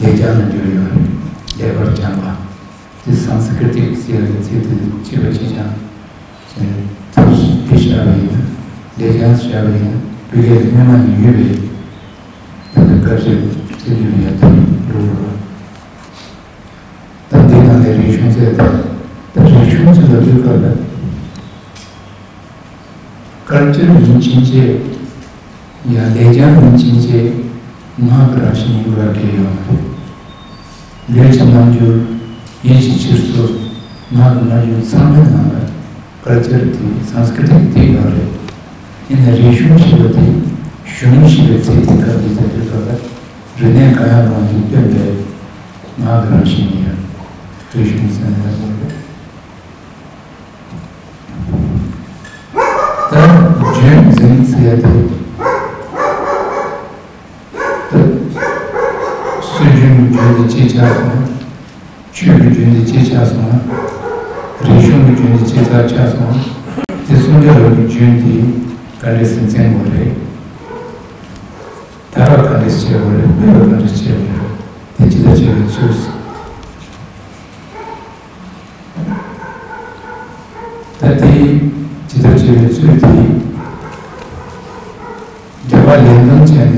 ལེགས་སྦྱང་ལ་བསྒྱུར་ཡོད་རེད། ལེགས་པར་སྦྱངས་པ། དེ་སཾ་སྐྲྀ་ཏ་ཟེར་བའི་ཚིག་དེ་གཅིག་པ་གཅིག་རྐྱང་ཟེར་ནས་ཐོག་དེ་བཞག་པ་ཡིན་ན། ལེགས་སྦྱང་བཞག་པ་ཡིན་ན་བོད་སྐད་ལ་སྔོན་མ་ནས་ཡོད་པའི་ད་ལྟ་སྐབས་སུ་ཚིག་འདུས་ཡ་དེ་འགྲོ་རུང་། ད་འདི་ནང་ནས་རིག་གཞུང་ཟེར་ད། ད་རིག་གཞུང་ཟེར་ལབ་དུས་སྐབས་ལ། ཀལ་ཅར་ཡིན་ཕྱིན་ཆད། ཡང་ལེགས་སྦྱང་ཡིན་ཕྱིན་ཆད། ངག་གི་རང་བཞིན་ཡིན་དགོས་པ་གལ་ཡོད་མ་རེད། ལུས་ཀྱི་རྣམ་འགྱུར། ཡིད་ཀྱི་འཁྱེར་སོ། ངག་གི་སྨྲ་བརྗོད་ཚང་མའི་ནང་ལ་ཀལ་ཅར་དེ་སཾ་སྐྲྀ་ཏ་གི་དེ་ཡོད་རེད། ཡིན་ནའི་རིག་གཞུང་ཞེས་པ་དེ་གཞུང་ཞེས་པའི་ཚིག་དེ་སྐབས་འདི་ལ་དུས་ཐོག་ལ་རིག་གནས་གང་ཡང་རུང་བ་ཞིག་སྟོན་པའི་ངག་གི་རང་བཞིན་ཡིན་ཡང་རིག་གཞུང་ཟེར་ན་ཡང་དགོས་རེད། ད་རྒྱུན་འཛིན་ཟེར་ཡ་དེ། ད་སྲོལ་རྒྱུན་གྱི་རྒྱུན་དེ་ཅི་ཆགས་སོང་། ཆོས་ཀྱི་རྒྱུན་དེ་ཅི་ཆགས་སོང་། རིག་གཞུང་གི་རྒྱུན་དེ་ཅི་ལྟར་ཆགས་སོང་། དེ་སྲུང་སྐྱོབ་ལ་རྒྱུན་དེ་ག་འདྲས་སེ་འཛིན་དགོས་རེད། དར་བ་ག་འདྲས་བྱེད་དགོས་རེད། སྤེལ་བ་ག་འདྲས་བྱེད་དགོས་རེད། དེ་ཇི་ལྟར་བྱེད་པའི་ཚུལ། ད་དེ་ཇི་ལྟར་བྱེད་པའི་ཚུལ་དེ། འགྲེལ་པ་ལན་གཏོང་བྱས་ནས་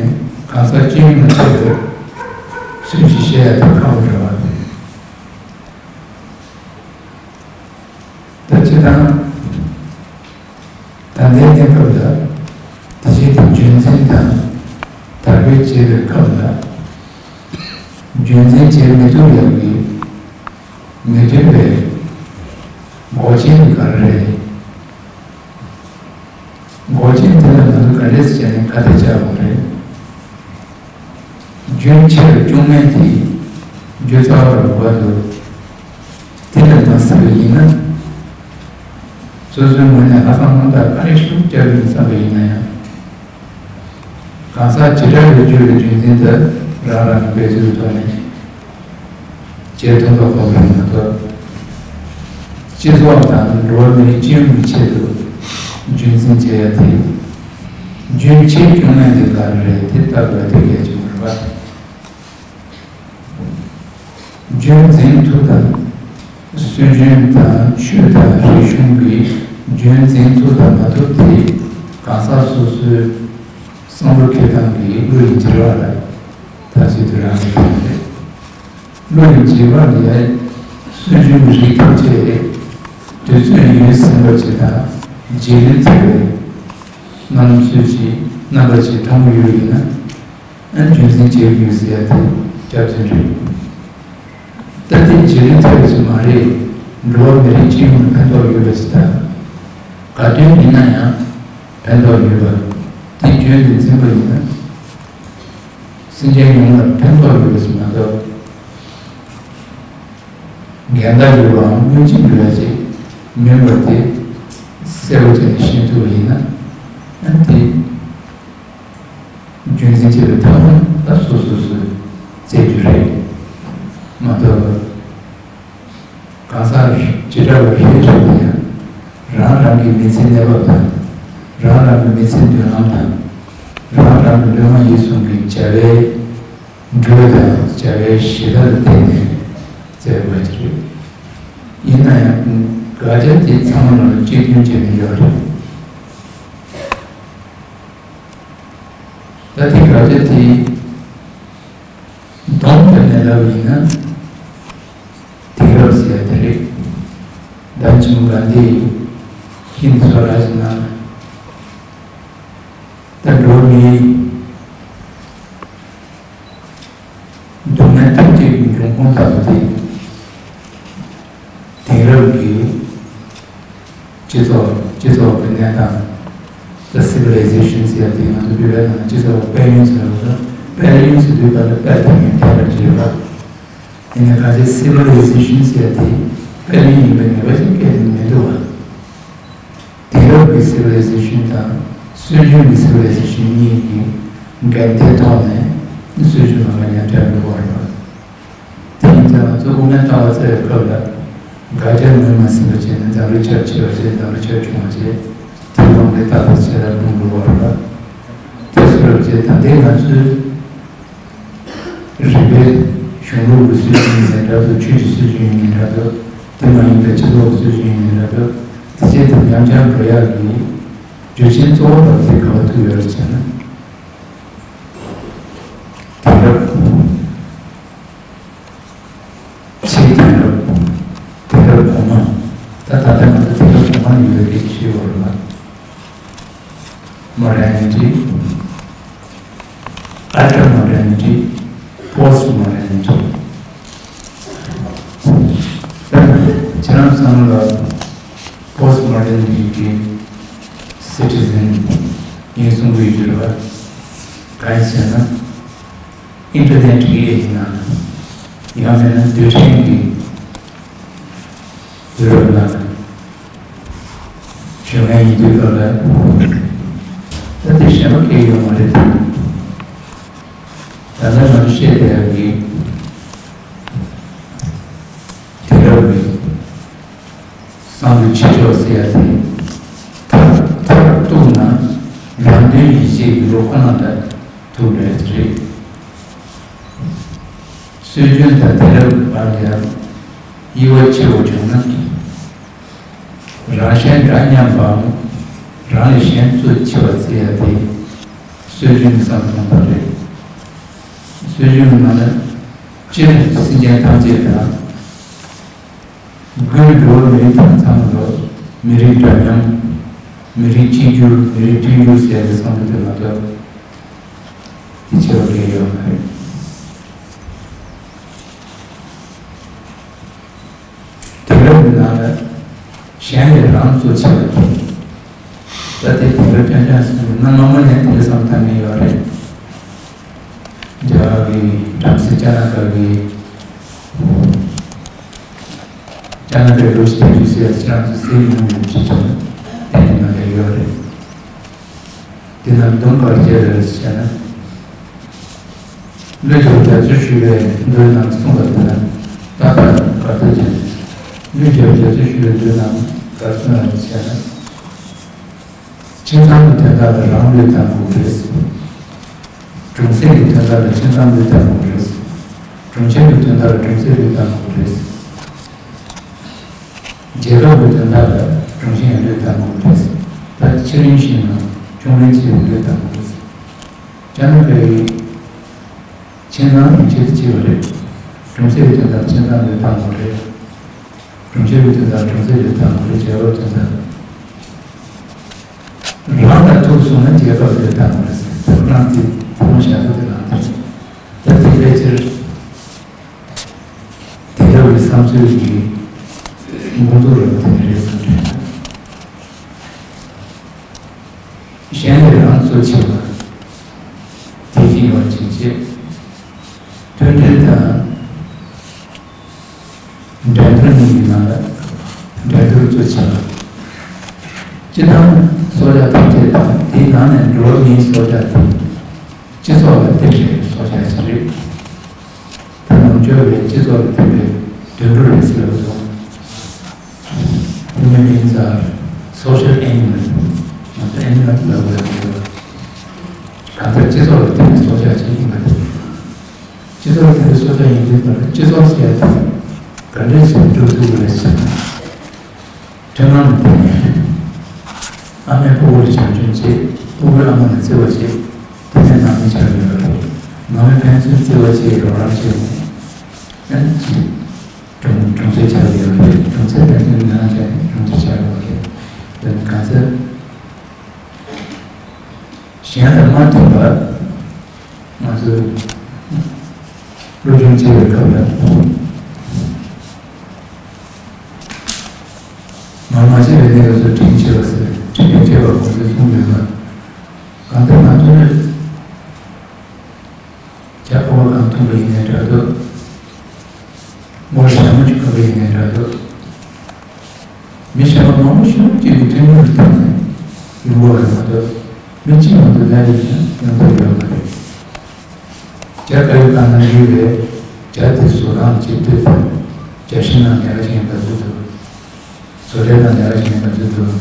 གང་ཟག་སྤྱི་ཡོངས་ལ་འཕྲད་པའི་ཚུལ་གྱིས་བཤད་ཡ་དེ་ཁག་པོ་རེད་བ། ད་སྤྱིར་བཏང་ད་ལྟའི་གནས་སྐབས་ལ་དེ་བཞིན་དུ་རྒྱུན་འཛིན་དང་དར་སྤེལ་བྱེད་པའི་སྐབས་ལ་རྒྱུན་འཛིན་བྱེད་མི་ཐུབ་ཡག་གི་མི་མཐུན་པའི་འགོག་རྐྱེན་ག་རེ་རེད། འགོག་རྐྱེན་དེ་ལ་ང་ཚོ་ག་འདྲས་བྱས་ནས་ཁ་གཏད་བཅག་དགོས་རེད། རྒྱུན་ཆད་པའི་སྐྱོན་མེད་དེ་རྒྱུ་རྩ་བ་རུ་བབ་འདུག་དེ་ལས་མ་སྲིད་པ་ཡིན་ན། སོ་སོའི་ངོས་ནས་ཧ་ཅང་དམག་འཐབ་ག་རེ་ཤུགས་རྒྱག་གི་ཡིན་བསམ་པ་ཡིན་ན་ཡང་། གང་ཟག་བྱེ་བྲག་པའི་རྒྱུ་ལ་རྒྱུན་འཛིན་དུ་རང་རང་གི་འབད་རྩོལ་ཐོག་ནས་བྱེད་ཐུབ་པ་ཁོ་ནས་མ་གཏོགས། སྤྱི་ཚོགས་དང་འགྲོ་བ་མིའི་སྤྱི་ཡོངས་ཀྱི་ཆེད་དུ་རྒྱུན་འཛིན་བྱེད་ཡ་དེ། རྒྱུན་ཆད་སྐྱོན་མེད་དེ་ག་རེ་རེད་དེ་ལྟ་དགོས་དེ་གལ་ཆེན་པོ་རེད་པ། རྒྱུན་འཛིན་ཐུབ་དང་། སྲོལ་རྒྱུན་དང་ཆོས་དང་རིག་གཞུང་གི་རྒྱུན་འཛིན་ཐུབ་དང་མ་ཐུབ་དེ་གང་ཟག་སོ་སོའི་བསམ་བློ་འཁྱེར་སྟངས་ཀྱི་བློ་ཡི་འགྱུར་བ་ལ་ད་ཆེད་དུ་རག་ལས་པ་རེད། བློ་ཡི་འགྱུར་བ་ལ་ཡ་སྲོལ་རྒྱུན་གྱི་རིགས་ཐམས་ཅད་དུས་ཚོད་ཡུན་ཟིན་པ་ཅིག་དང་རྗེས་ལུས་ཐེབས་པའི་རྣམ་དཔྱོད་ཀྱི་རྣམ་པ་ཅིག་མཐོང་གི་ཡོད་ཡིན་ན། ཨ་ནི་རྒྱུན་འཛིན་བྱེད་དགོས་ཟེར་ཡ་དེ་རྒྱབ་ཟིན་རེད། ད་ལྟའི་བྱེད་ལས་ཚར་བ་ཞིག་མ་རེད། འགྲོ་བ་མི་རིགས་སྤྱི་ཡོངས་ལ་ཕན་ཐོགས་ཡོད་པ་ཞིག་དང་། ག་དུས་ཡིན་ན་ཡང་ཕན་ཐོགས་ཡོད་པ། དེ་རྒྱུན་དུ་འཛིན་པ་ཡིན་ན། སེམས་ཅན་ཡོངས་ལ་ཕན་ཐོགས་ཡོད་པ་ཞིག་མ་གཏོགས། འགལ་ཟླ་ཡོད་པའམ་སྔོན་རྗེས་འགྲོ་ཡ་ཅིག་མིན་པ་དེ་གསལ་པོ་བྱས་ནས་ཤེས་ཐུབ་པ་ཡིན་ན། ཨ་ནི་དེ། རྒྱུན་འཛིན་བྱེད་པའི་ཐབས་ལམ་ད་སོ་སོ་སོས་བཙལ་རྒྱུ་རེད་མ་གཏོགས། གང་ཟག་བྱེ་བྲག་པ་རེ་རེ་ལ་ཡང་རང་རང་ རང་གི་མི་ཚེའི་གནས་བབ་དང་། རང་རང་གི་མི་ཚེའི་མདུན་ལམ་དང་། རང་རང་གི་ལུས་ངག་ཡིད་གསུམ་གྱི་བྱ་བའི་འགྲོས་དང་བྱ་བའི་གཞི་རྩ་ལ་བརྟེན་ནས་བཙལ་དགོས་ཀྱི་རེད། ཡིན་ན་ཡང་དགག་བྱ་དེ་ཚང་མ་ལ་གཅིག་མཐུན་བྱས་ནས་ཡོད་རེད། ད་དེ་དགག་བྱ་དེ་སྡོམ་བཏབ་ནས་ལབ་ཡིན་ན། དེང་རབས་ཟེར་ཡ་དེ་རེད། ད་ཆེན་མོ་གྷན་དྷི་ཧིན་སྭ་རཱཇ་ནང་ད་འགྲོ་བ་མིའི་སྡུག་བསྔལ་ཐམས་ཅད་ཀྱི་འབྱུང་ཁུངས་ལྟ་བུ་དེ། དེང་རབས་ཀྱི་སྤྱི་ཚོགས་སྤྱི་ཚོགས་ཀྱི་གནས་སྟངས། The civilization ཟེར་ཡ་དེ་ང་ཚོ་བོད་པའི་ནང་ལ་སྤྱི་ཚོགས་དཔལ་ཡོན་ཟེར་བ་དང་། དཔལ་ཡོན་ཟེར་དུས་ག་ལ་དཔལ་དང་ཡོན་ཐེ་བ་བྱེད་པ། ཡིན་ན་གང་ཅི་civilization ཟེར་ཡ་དེ་དཔལ་ཡོན་ཡིན་པའི་ངེས་པ་ཞིག་གང་ཡང་མི་འདུག་བ། དེང་རབས་ཀྱི་civilization དང་སྲོལ་རྒྱུན་གྱི་civilization གཉིས་ཀྱི་འགལ་ཟླའི་ཐོག་ནས་སྲོལ་རྒྱུན་ནང་ལ་ཉམས་ཆག་འགྲོ་གི་ཡོད་རེད་པ། དེ་ཡིན་ཙང་ང་ཚོ་དབུ་མའི་ལྟ་བ་བཙལ་བའི་སྐབས་ལ་དགག་བྱ་ངོས་མ་ཟིན་པ་བྱས་ནས་འཛམ་གླིང་ཁྱབ་ཆེ་བ་བྱས། འཛམ་གླིང་ཁྱབ་ཆུང་བ་བྱས། དེ་ལོང་གི་ཏག་ཏག་བྱས་ལ་ལྷུང་འགྲོ་གི་ཡོད་རེད་པ། དེ་སུ་རབ་བྱས་ད་ལྟའི་ང་ཚོའི་རིག་པའི་གཞུང་ལུགས་ཀྱི་སྲོལ་རྒྱུན་ཡིན་ནའི་འདྲ་འདུག་ཆོས་ཀྱི་སྲོལ་རྒྱུན་ཡིན་ནའི་འདྲ་འདུག་དེ་མ་ཡིན་པའི་སྤྱི་ཚོགས་ཀྱི་སྲོལ་རྒྱུན་ཡིན་ནའི་འདྲ་འདུག་དེ་བྱས་ཏེ་ཉམས་ཆག་འགྲོ་ཡག་གི་རྒྱུ་རྐྱེན་གཙོ་བོ་དང་དེ་ག་པར་ཐུག་ཡོད་རེད་ཟེར་ན། དེང་རབས་ཕྱི་དེང་རབས། དེང་རབས་གོང་མ། ད་ད་ལྟ་ང་ཚོ་དེང་རབས་གོང་མ་ནས་ཡོད་པའི་རིགས་ཤིག་ཡོད་རེད་པ། Modernity, ultra modernity, post modernity. ཁྱེད་རང་ཚང་མ་ལ་post modernity གི་citizen ཡིན་གསུང་གི་ཡོད་རེད་པ། གང་ཡིན་ཟེར་ན། internet གི་ཨེ་ཇི་ནང་ལ། ཡང་མིན་ན་རྡུལ་ཕྲན་གྱི་དུས་རབས་ནང་ལ། བྱུང་བ་ཡིན་དུས་སྐབས་ལ། ད་དེ་གཞན་པ་སྐད་ཡོད་མ་རེད། ད་ལྟ་ང་ཚོ་བཤད་བསྡད་ཡག་གི་དེང་རབས་ཀྱི་བསམ་བློའི་བྱེད་ཕྱོགས་ཟེར་ཡ་དེ་མཐར་མཐར་གཏུགས་ན་རང་དོན་ཡིད་བྱེད་ཀྱི་བློ་ཁོ་ན་ལ་ཐུག་འགྲོ་ཡ་དེ་རེད། སྲོལ་རྒྱུན་དང་དེང་རབས་ཀྱི་བར་ལ་ཡང་དབྱེ་བ་ཕྱེ་བ་བྱུང་ན། རང་གཞན་འདྲ་མཉམ་པའམ་རང་ལས་གཞན་གཙོ་ཆེ་བ་བརྩི་ཡ་དེ་སྲོལ་རྒྱུན་གྱི་བསམ་བློ་དང་རེད། སྲོལ་རྒྱུན་གྱི་ནང་ལ་སྤྱིར་སེམས་ཅན་ཐམས་ཅད་དང་། དགུའི་འགྲོ་བ་མིའི་ཐང་ཚང་ལ་མི་རིགས་འདྲ་མཉམ། མི་རིགས་གཅིག་གྱུར། མི་རིགས་མཐུན་འགྱུར་ཟེར་བའི་བསམ་བློ་དེ་མ་གཏོགས་དེ་ཆེ་བ་གང་ཡང་ཡོད་མ་རེད། དེང་རབས་ཀྱི་ནང་ལ་གཞན་ལས་རང་གཙོ་ཆེ་བ་དེ། ད་དེ་དེང་རབས་རྐྱང་རྐྱང་ཟེར་ན་སྔ་མོ་ནས་དེ་འདྲ་བསམ་བཏང་མཁན་ཡོད་རེད། རྒྱ་གར་གྱི་བྲམ་ཟེ་ཅ་ན་ཀ་གི། ཅ་ན་ཀའི་ལོ་ཤས་དེ་དུས་ཟེར་ཡ་ཁྱེད་རང་ཚོ་གསན་མྱོང་ཡོད་ཅེས་བྱས་ན་དེ་འདྲ་ནང་ལ་ཡོད་རེད། དེ་ནང་སྡོམ་ག་རེ་བྱས་རེད་ཟེར་ན། ཀླུ་རྒྱལ་རྒྱ་མཚོ་ཞུ་བའི་མདོའི་ནང་གསུངས་པ་དེ་ལ་ཏག་ཏག་ག་རེ་བྱས་ནས། ཀླུ་རྒྱལ་རྒྱ་མཚོ་ཞུ་བའི་མདོའི་ནང་ག་རེ་གསུངས་ཡོད་རེད་ཟེར་ན། ཁྱིམ་ཚང་གི་དོན་དག་ལ་རང་བློས་བཏང་དགོས་རེད། གྲོང་གསེབ་ཀྱི་དོན་དག་ལ་ཁྱིམ་ཚང་བློས་བཏང་དགོས་རེད། གྲོང་ཁྱེར་གྱི་དོན་དག་ལ་གྲོང་གསེབ་བློས་བཏང་དགོས་རེད། རྒྱལ་ཁབ་ཀྱི་དོན་དག་ལ་གྲོང་གཞིན་ཡང་བློས་བཏང་དགོས་རེད། ད་ཕྱི་རིམ་བཞིན་ནང་ཆུང་རིམ་བཞིན་བློས་བཏང་དགོས་རེད། ཅ་ན་ཀའི་ཁྱིམ་ཚང་ཡན་ཆད་དུ་གཅིག་པ་རེད། གྲོང་གསེབ་ཀྱི་དོན་དག་ཁྱིམ་ཚང་བློས་བཏང་དགོས་རེད། གྲོང་ཁྱེར་གྱི་དོན་དག་གྲོང་གསེབ་བློས་བཏང་དགོས་རེད། རྒྱལ་ཁབ་དོན་དག་རང་ལ་ཐུག་སོང་ན་རྒྱལ་ཁབ་བློས་བཏང་དགོས་རེད་ཟེར། དེ་རང་དེ་ཐུགས་བཞག་ས་དེ་རང་དེ་རེད། ད་དེ་ཕལ་ཆེར་དེང་རབས་ཀྱི་བསམ་ཚུལ་གྱི་འགོ་འཛུགས་རེད་པ་དེ་འདྲ་རེད་བསམ་དྲན། གཞན་ལས་རང་གཙོ་ཆེ་བ་དེ་བཞིན་ཡོད་པ་ཅིག་བྱེད། མཐུན་སྒྲིལ་དང་འགྲན་བསྡུར་གཉིས་ཀྱི་ནང་ལ་འགྲན་བསྡུར་གཙོ་ཆེ་བ། སྤྱི་བཏང་སྲོག་ཆགས་ཐམས་ཅད་དང་དེའི་ནང་ནས་འགྲོ་བ་མིའི་སྲོག་ཆགས་དེ། སྤྱི་ཚོགས་ལ་བརྟེན་པའི་སྲོག་ཆགས་ཤིག་རེད། ད་ནུབ་ཕྱོགས་པའི་སྤྱི་ཚོགས་ལ་བརྟེན་པའི་དུད་འགྲོ་རེད་ཟེར་བ་དང་། Human beings are Social animal. ང་ཚོ་animal་ལབ་དགོས་ཡོད་མ་རེད། གང་ལྟར་སྤྱི་ཚོགས་ལ་བརྟེན་ནས་སྲོག་ཆགས་ཅིག་ཡིན་པ་རེད། སྤྱི་ཚོགས་ལ་བརྟེན་ནས་སྲོག་ཆགས་ཡིན་དུས་ཙམ་ལ་སྤྱི་ཚོགས་ཟེར་ཡ་དེ་ག་འདྲས་ཞིག་སྒྲུབ་ཐུབ་ཀྱི་རེད་ཟེར་ན། མཐུན་སྒྲིལ་ལ་བརྟེན་ནས། ཨ་མས་ཕྲུ་གུ་ལ་བྱམས་སྐྱོང་བྱེད། ཕྲུ་གུས་ཨ་མ་ལ་བརྩེ་བ་བྱེད། དེ་ནས་ནང་མི་ཆགས་ཡོད་རེད། ནང་མི་ཕན་ཚུན་བརྩེ་བ་བྱེད། རོགས་རམ་བྱེད་ནས། ཨ་ནི་ཅིག་གྲོང་གྲོང་ཚོའི་ཆགས་ཡོད་རེད། གྲོང་ཚོའི་ཕན་ཚུན་ནང་ཆགས་ནས་གྲོང་ཚོའི་ཆགས་ཡོད་རེད། དེ་ནི་གང་ཚེ། གཞན་དང་མ་མཐུན་པར་ང་ཚོས་སློབ་སྦྱོང་བྱེད་པའི་སྐབས་ལ། ང་མ་བྱས་པའི་གནས་སྐབས་སུ་དྲིན་ཆེ་བ་ཟེར། དྲིན་ལན་ཆེ་བ་ཁོང་ཚོས་གསུངས་ཡོད་པ། གང་ལྟར་ང་ཚོ་ནི་རྒྱ་ཕོར་པ་གང་འཐུང་པ་ཡིན་ནའི་འདྲ་འདུག་མོར་ཞྭ་མོ་ཅིག་གོན་པ་ཡིན་ནའི་འདྲ་འདུག་མི་གཞན་པ་མང་པོ་ཞེ་པོ་ཅིག་གི་མཐུན་མོང་གི་ཐོག་ནས་ཡོང་གི་ཡོད་པ་མ་གཏོགས། མི་གཅིག་མ་གཏོགས་ལས་ལས་ཀྱང་ཡོང་ཐུབ་ཡོད་མ་རེད། རྒྱ་གར་ཡུལ་གང་ན་ཡོད་པའི་རྒྱ་དེ་བཟོ་སྟངས་ཇི་ལྟར་འདུག་རྒྱ་གཞིས་ནང་ལས་ཀ་བྱེད་མཁན་ག་ཚོད་འདུག་བཟོ་ལས་ནང་ལས་ཀ་བྱེད་མཁན་ག་ཚོད་འདུག་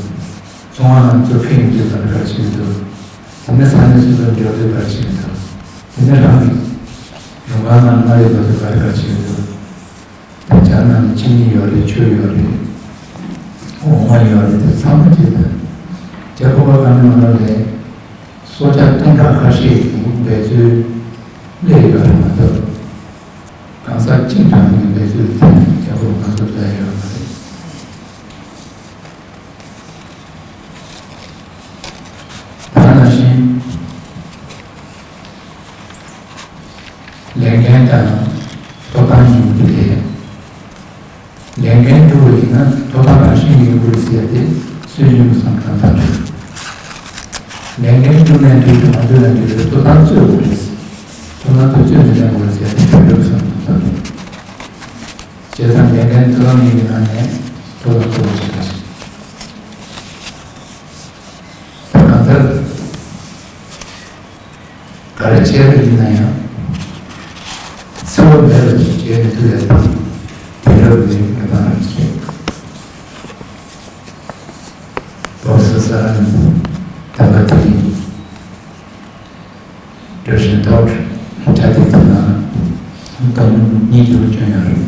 ཚོང་བ་ནང་གཙོ་ཁེ་ཡོང་དུས་ག་འདྲ་ག་རེ་བྱེད་ཀྱི་འདུག་དེ་ནས་ས་གནས་སོ་སོར་འབྱོར་དུས་ག་རེ་བྱེད་ཀྱི་འདུག་དེ་ནས་རང་གི་ལུང་ཁང་ནང་མངའ་རིས་འགྲོ་དུས་ག་རེ་ག་རེ་བྱེད་ཀྱི་འདུག་དེ་རྒྱ་ནང་ནས་ཁྱིམ་མི་ཡོད་རེད། ཆོས་ཡོད་རེད། འོ་མ་ཡོད་རེད། དེ་ཚང་མ་བྱེད་དུས་རྒྱ་ཕོར་པ་གང་ནས་མ་ནོར་ལས། སྲོག་ཆགས་སྟོང་ཕྲག་ཁ་ཤས་ཀྱི་འབད་རྩོལ་སླེབས་ཡོད་རེད་མ་གཏོགས། གང་ཟག་གཅིག་གྲངས་ཀྱི་འབད་རྩོལ་དེ་ནི་རྒྱ་བོད་ང་ཚོ་བཙལ་ཡོད་མ་རེད། ད་ག་ནང་བཞིན་ལས་འགན་དང་ཐོབ་ཐང་གཉིས་འདུས་ཏེ། ལས་འགན་སྒྲུབ་པ་ཡིན་ན་ཐོབ་ཐང་རང་བཞིན་ཡོད་དགོས་ཟེར་ཏེ་སྲོལ་རྒྱུན་གྱི་བསམ་བློ་དང་འདྲ། ལས་འགན་སྒྲུབ་མཁན་དེ་ང་ཚོས་ལ་འདུས་པའི་ཐོབ་ཐང་རྩོད་དགོས་རེད། ཐོབ་ཐང་དེ་རྩོད་མི་ལེན་དགོས་ཟེར་ཏེ་དེ་འདྲ་བསམ་བློ་བཏང་། བྱས་ཙང་ལས་འགན་ཐོབ་ཐང་གཉིས་ཀྱི་ནང་ནས་ཐོབ་ཐང་རྩོད་དགོས་ཟེར་བ་ཞིག་ད་གང་ལྟར། ག་རེ་བྱས་པ་ཡིན་ན་ཡང་། འཚེ་བ་མེད་པ་ཅིག་བྱས་མི་ཐུབ་ཡ་དེ་དེང་རབས་ཀྱི་མི་མང་རང་བཞིན་རེད། བོད་སོ་སོ་རང་དམ་པ་དེ་ཡིན། སྒྲོལ་ཞིང་ཐོག་གྲ་སྒྲིག་དེ་ན་སྟོང་ཉིད་དུ་བྱུང་ཡོད་རེད།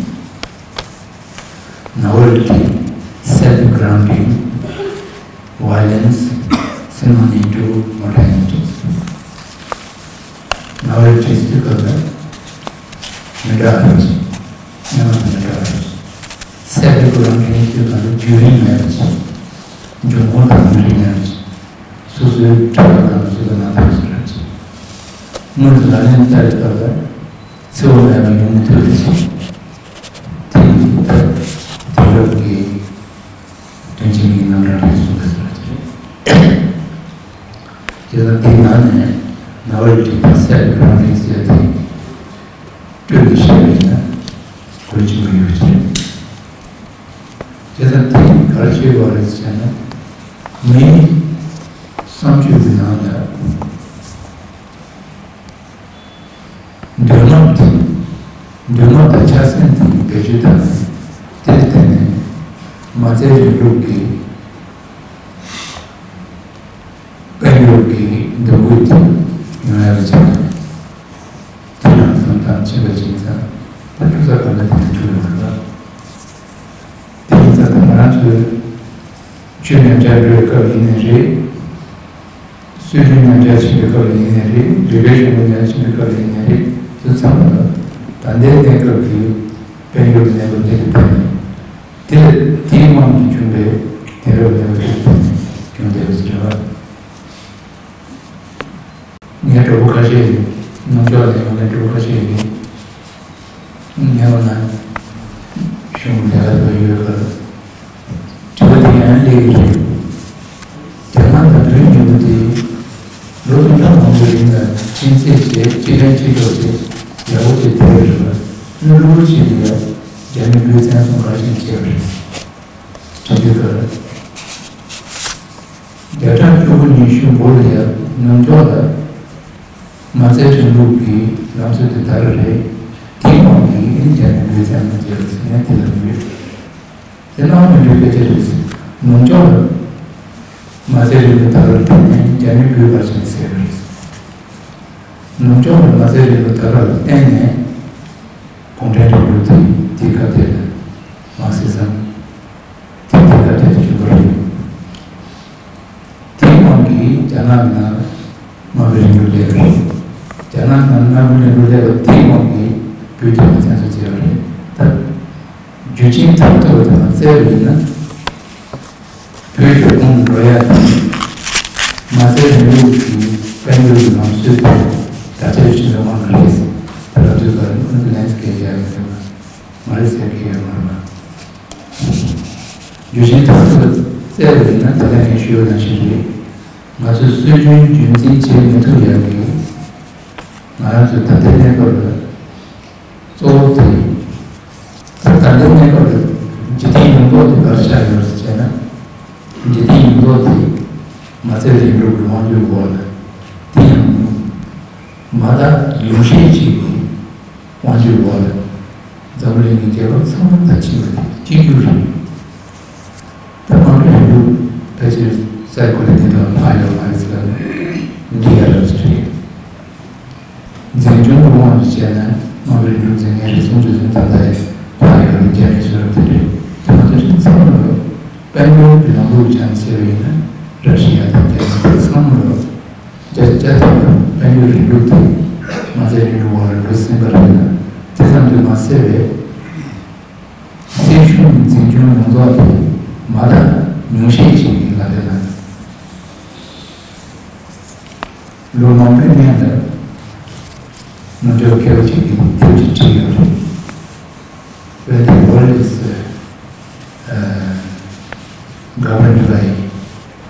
Novelty, self-grounding, violence, synonyms to modernity. Novelty ཟེར་དུས་སྐབས་ལ་མི་འདྲ་བ་རེད། སྣང་བ་མི་འདྲ་བ་རེད། self-grounding ཟེར་དུས་སྐབས་ལ་རྒྱུན་རིང་མེད་པ་ཅིག་འབྱུང་ཁུངས་དང་མི་རིགས་མེད་པ་ཅིག་སོ་སོའི་གྲྭ་པ་དང་སོ་སོ་ནང་དུ་སོ་ར་ཅིག་སྔོན་དུ་ལག་ལེན་བསྟར་བའི་སྐབས་ལ་འཚེ་བ་མེད་པ་ཡོང་མི་ཐུབ་པ་ཅིག་དེ་ཡིན་སྟབས་དེང་རབས་ཀྱི་དོན་ཆེན་གྱི་རྣམ་གྲངས་རེད་གསུངས་པ་ཟེར་བ་དེ་རེད། དེ་ལ་དེའི་ནང་ནས་ནོ་ཝེལ་ཊི་དང་སེལ་ཕི་གྲངས་རིག་ཟེར་ཡ་དེ་སྤྲོས་ནས་བཤད་པ་ཡིན་ན་གོ་རྒྱུ་མ་ཡོད་ཅེས། དེ་ལ་དེ་ག་རེ་བྱེད་དགོས་རེད་ཟེར་ན། མིའི་བསམ་སྤྱོད་ཀྱི་ནང་ལ། འདོད་རྔམ་དེ། འདོད་རྔམ་དང་ཆགས་སེམས་དེ་བེད་སྤྱོད་བཏང་ནས་དེ་ལ་བརྟེན་ནས་མ་རྩའི་རིང་ལུགས་ཀྱི་དཔལ་འབྱོར་གྱི་འདུ་འགོད་དེ་ཡོང་ཡག་ལ་བྱེད་པ་དེ་ཡང་བསམ་སྟངས་ཕྱིན་པ་ཅིག་ཙང་ད་ཐུག་ས་ག་ལ་དེ་ནས་ཐུག་ཡོང་བ་རེད། དེ་ཡིན་ཙང་ད་ང་རང་ཚོའི་ཆོས་ཉམས་ཆག་འགྲོ་བའི་སྐབས་ཡིན་ནའི་རེད། སྲོལ་རྒྱུན་ཉམས་ཆག་ཕྱིན་པའི་སྐབས་ལ་ཡིན་ནའི་རེད། རིག་པའི་གཞུང་ལུགས་ཉམས་ཆག་ཕྱིན་པའི་སྐབས་ལ་ཡིན་ནའི་རེད། དེ་ཚང་མ་ལ་ད་ལྟའི་གནས་སྐབས་ཀྱི་དཔལ་འབྱོར་གྱི་གནས་བབ་འདི་ལ་བརྟེན་ནས་དེ་ལ་དེའི་དབང་གིས་བྱུང་བའི་དེང་རབས་གནས་བབ་འདི་ལ་བརྟེན་ནས་བྱུང་བསྡད་པ་ཞིག་རེད་བ། ངའི་གྲོགས་པོ་ཁ་ཤས་ཡོད། ནུབ་ཕྱོགས་ནས་ཡོང་མཁན་གྲོགས་པོ་ཁ་ཤས་ཡོད། ངས་འོ་ན་གཞུང་ལས་ཀ་ཐོག་ཡོད་ཁར། དྲི་བ་དེ་ཡང་སླེབས་ཀྱི་རེད། རྒྱ་ནག་དང་བོད་གཉིས་པོ་དེ་ལོ་སྟོང་ཕྲག་མང་པོའི་རིང་ལ་གཅིག་འཚེ་བྱས་གཅིག་ལན་གཅིག་གྲོགས་བྱས་ཡག་པོ་དེ་བསྡད་ཡོད་རེད་པ། སྔོན་འགྲོ་བྱས་ནས་ཡང་རྒྱ་མི་བོད་བཙན་བཟུང་ག་ཞིག་བྱས་པ་རེད། དྲན་དུས་ཁར། བརྒྱ་ཕྲག་བཅུ་དགུ་ཉི་ཤུ་འགོར་ནས་ཡང་ནུབ་ཕྱོགས་ལ་མ་རྩའི་རིང་ལུགས་ཀྱི་ལམ་སྲོལ་དེ་དར་བ་རེད། དེའི་དབང་གིས་ཨ་ནི་རྒྱ་མི་བོད་བཙན་པོ་བྱས་པ་ཟེར་ཡང་དེ་ལ་མི་འོས། དེ་སྣང་མི་འགྲོའི་སྐད་ཆ་རེད། ནུབ་ཕྱོགས་ལ་ མ་རྩའི་རིང་ལུགས་དར་བར་བརྟེན་ནས་རྒྱ་མི་བོད་བར་ཆད་ཟེར་བ་རེད། ནུབ་ཕྱོགས་ལ་མ་རྩའི་རིང་ལུགས་དར་བར་བརྟེན་ནས་གུང་ཁྲན་རིང་ལུགས་དེ་དེ་སྐབས་དེ་ལ་མ་སི་ཟམ་དེ་དེ་སྐབས་དེ་ལ་བྱུང་བ་རེད། དེའི་དབང་གིས་རྒྱ་ནག་གི་ནང་ལ་དམར་པོའི་རིང་ལུགས་སླེབས་པ་རེད། རྒྱ་ནག་ནང་དམར་པོའི་རིང་ལུགས་སླེབས་པ་དེའི་དབང་གིས་བོད་རྒྱ་མི་བཙན་འཛུལ་བྱས་པ་རེད། ད་རྒྱུ་རྐྱེན་མཐར་ཐུག་པ་དེ་མ་བཙལ་བ་ཡིན་ན། བོད་ཀྱི་དབང་འགྲོ་ཡ་དང་། མ་རྩའི་རིང་ལུགས་ཀྱི་དཔལ་འབྱོར་གྱི་ལམ་སྲོལ་དེ་དར་ཁྱབ་ཕྱིན་པའི་དབང་གིས་རེད། ད་ལྟ་དུས་ལ་ཁོང་ཚོ་ལན་སྐད་རྒྱག་གི་འདུག་མ་རེད་ཟེར་གི་ཡོད་མ་རེད་པ། རྒྱུ་རྐྱེན་མཐར་ཐུག་བཙལ་བ་ཡིན་ན་ད་ལྟ་ངས་ཞུས་པ་ནང་བཞིན་རེད། ང་ཚོས་སྲོལ་རྒྱུན་རྒྱུན་འཛིན་བྱེད་མི་ཐུབ་ཡ་གི་ང་རང་ཚོའི་ད་ལྟའི་གནས་སྐབས་ལ། གཙོ་བོ་དེ། ད་ལྟའི་གནས་སྐབས་ལ་འཇིག་རྟེན་ཡོངས་རྫོགས་དེ་ག་རེ་ཆགས་ཡོད་ཟེར་བྱས་ན། འཇིག་རྟེན་ཡོངས་རྫོགས་དེ་མ་རྩའི་རིང་ལུགས་ཀྱི་དབང་སྒྱུར་འོག་ལ། དེ་ཡང་མ་དག་ཉུང་ཤས་ཅིག་གི་དབང་སྒྱུར་འོག་ལ། འཛམ་བུ་གླིང་གི་རྒྱལ་ཁབ་ཚང་མ་ད་ཕྱིན་པ་དེ་གཅིག་གྱུར་རེད། ད་དམངས་ཁྲོད་རིང་ལུགས་ཕལ་ཆེར་སའི་གོ་ལའི་འདི་དག་ལྷག་ཡོད་མ་རེད་ཟེར་ལ་འདི་ཡ་རབས་ཅིག་རེད། འཛིན་སྐྱོང་གི་དབང་དུ་བྱས་ན་དམངས་ཁྲོད་རིང་ལུགས་འཛིན་མཁན་རེ་ཟུང་རེ་ཟུང་ད་ལྟ་ཡང་ལྷག་ཡོད་རེད། རྒྱ་མིའི་གསོལ་རབ་དེ་རེད། དེ་མ་གཏོགས་ཅིག་ཚང་མ་ལོ་དཔལ་འབྱོར་གྱི་ལམ་ལུགས་སྦྱངས་བྱས་པ་ཡིན་ན་ར་ཤི་ཡ་དང་རྒྱ་ནག་ཚང་མ་ལོ་བརྒྱ་ཆ་བརྒྱ་ཐམ་པ་དཔལ་འབྱོར་རིང་ལུགས་དེ་མ་རྩའི་རིང་ལུགས་འོག་ལ་འགྲོ་ཟིན་པ་རེད་ལ། དེ་ཙམ་དུ་མ་ཟད་པའི་སྲིད་གཞུང་འཛིན་སྐྱོང་ཡོངས་རྫོགས་དེ་མ་དག་ཉུང་ཤས་ཅིག་གིས་ང་ཚོའི་ནང་ལོ་མང་པོའི་སྔོན་ལ་ནུབ་ཕྱོགས་མཁས་པ་ཅིག་གིས་དེབ་ཅིག་བྲིས་ཡོད་རེད། When the world is uh, governed by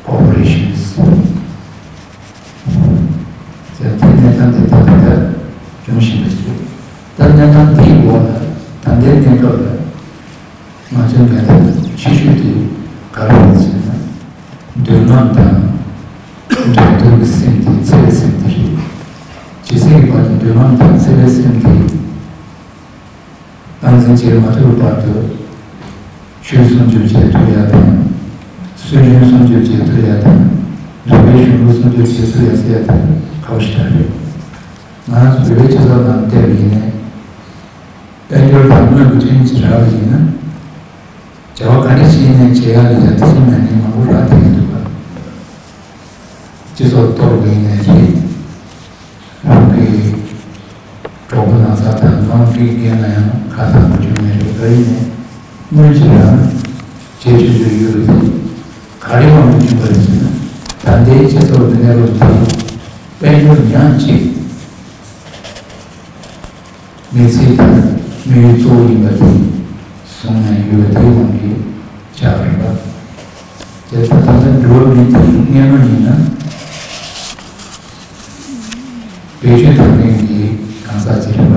corporations. ཟེར་དེ་གནས་སྟངས་དེ་ད་ལྟ་ད་འབྱུང་བཞིན་པ་ཞིག་རེད། ད་གནས་སྟངས་དེའི་འོག་ལ་ད་ལྟའི་གནས་སྐབས་ལ་ང་ཚོའི་འགལ་ཟླ་ཆེ་ཤོས་དེ་ག་རེ་རེད་ཟེར་ན། འདོད་རྔམ་དང་འགྲན་བསྡུར་གྱི་སེམས་དེ་འཚེ་བའི་སེམས་དེ་རེད། ཇི་སྲིད་ཀྱི་བར་དུ་འདོད་རྔམ་དང་འཚེ་བའི་སེམས་དེ། སྟངས་འཛིན་བྱེད་མ་ཐུབ་པར་དུ། ཆོས་སྲུང་སྐྱོབ་བྱེད་ཐུབ་ཡ་དང་། སྲོལ་རྒྱུན་སྲུང་སྐྱོབ་བྱེད་ཐུབ་ཡ་དང་། རིག་པའི་གཞུང་ལུགས་སྲུང་སྐྱོབ་བྱེད་ཐུབ་ཡ་ཟེར་ཡ་དེ་ཁག་པོ་ཞིག་རེད། ང་རང་ཚོ་བོད་པའི་སྤྱི་ཚོགས་ནང་བལྟས་པ་ཡིན་ན། དཔལ་འབྱོར་དང་དངུལ་གྱི་ཐོན་སྐྱེད་རག་པ་ཡིན་ན། བྱ་བ་ག་འདྲ་ཞིག་ནས་བྱེད་ཡ་ལ་ཡ་དེ་སོང་ན་ནི་མང་པོ་རག་བསྡད་ཀྱི་འདུག་ག་སྤྱི་ཚོགས་གཏོར་བ་ཡིན་ནའི་རེད། རང་གི་གྲོགས་པོ་ན་ཚ་དང་ནང་གི་རྒན་ན་ཡང་ཁ་ཐག་མ་བྱུང་ནའི་རེད། ག་ཡིན་ནའི་དངུལ་གྱི་རང་བྱེད་ཆོག་ཆོག་ཡོད་པ་དེ་ག་རེ་མང་པོ་བྱུང་བ་རེད་ཟེར་ན། ད་ལྟའི་སྤྱི་ཚོགས་འདི་གནས་བབ་དེ་དཔལ་འབྱོར་ཉག་གཅིག་མི་ཚེ་དང་དམིགས་ཡུལ་གཙོ་བོ་ཡིན་པ་དེ་སོང་ནས་ཡོད་པ་དེའི་དབང་གིས་ཆགས་པ་རེད་པ། དེ་ལྟར་ད་ལྟ་འགྲོ་བ་མི་དེ་སྔོན་མ་ཡིན་ན་བེད་སྤྱོད་བཏང་མཁན་གྱི་གང་ཟག་ཅིག་རེད་པ།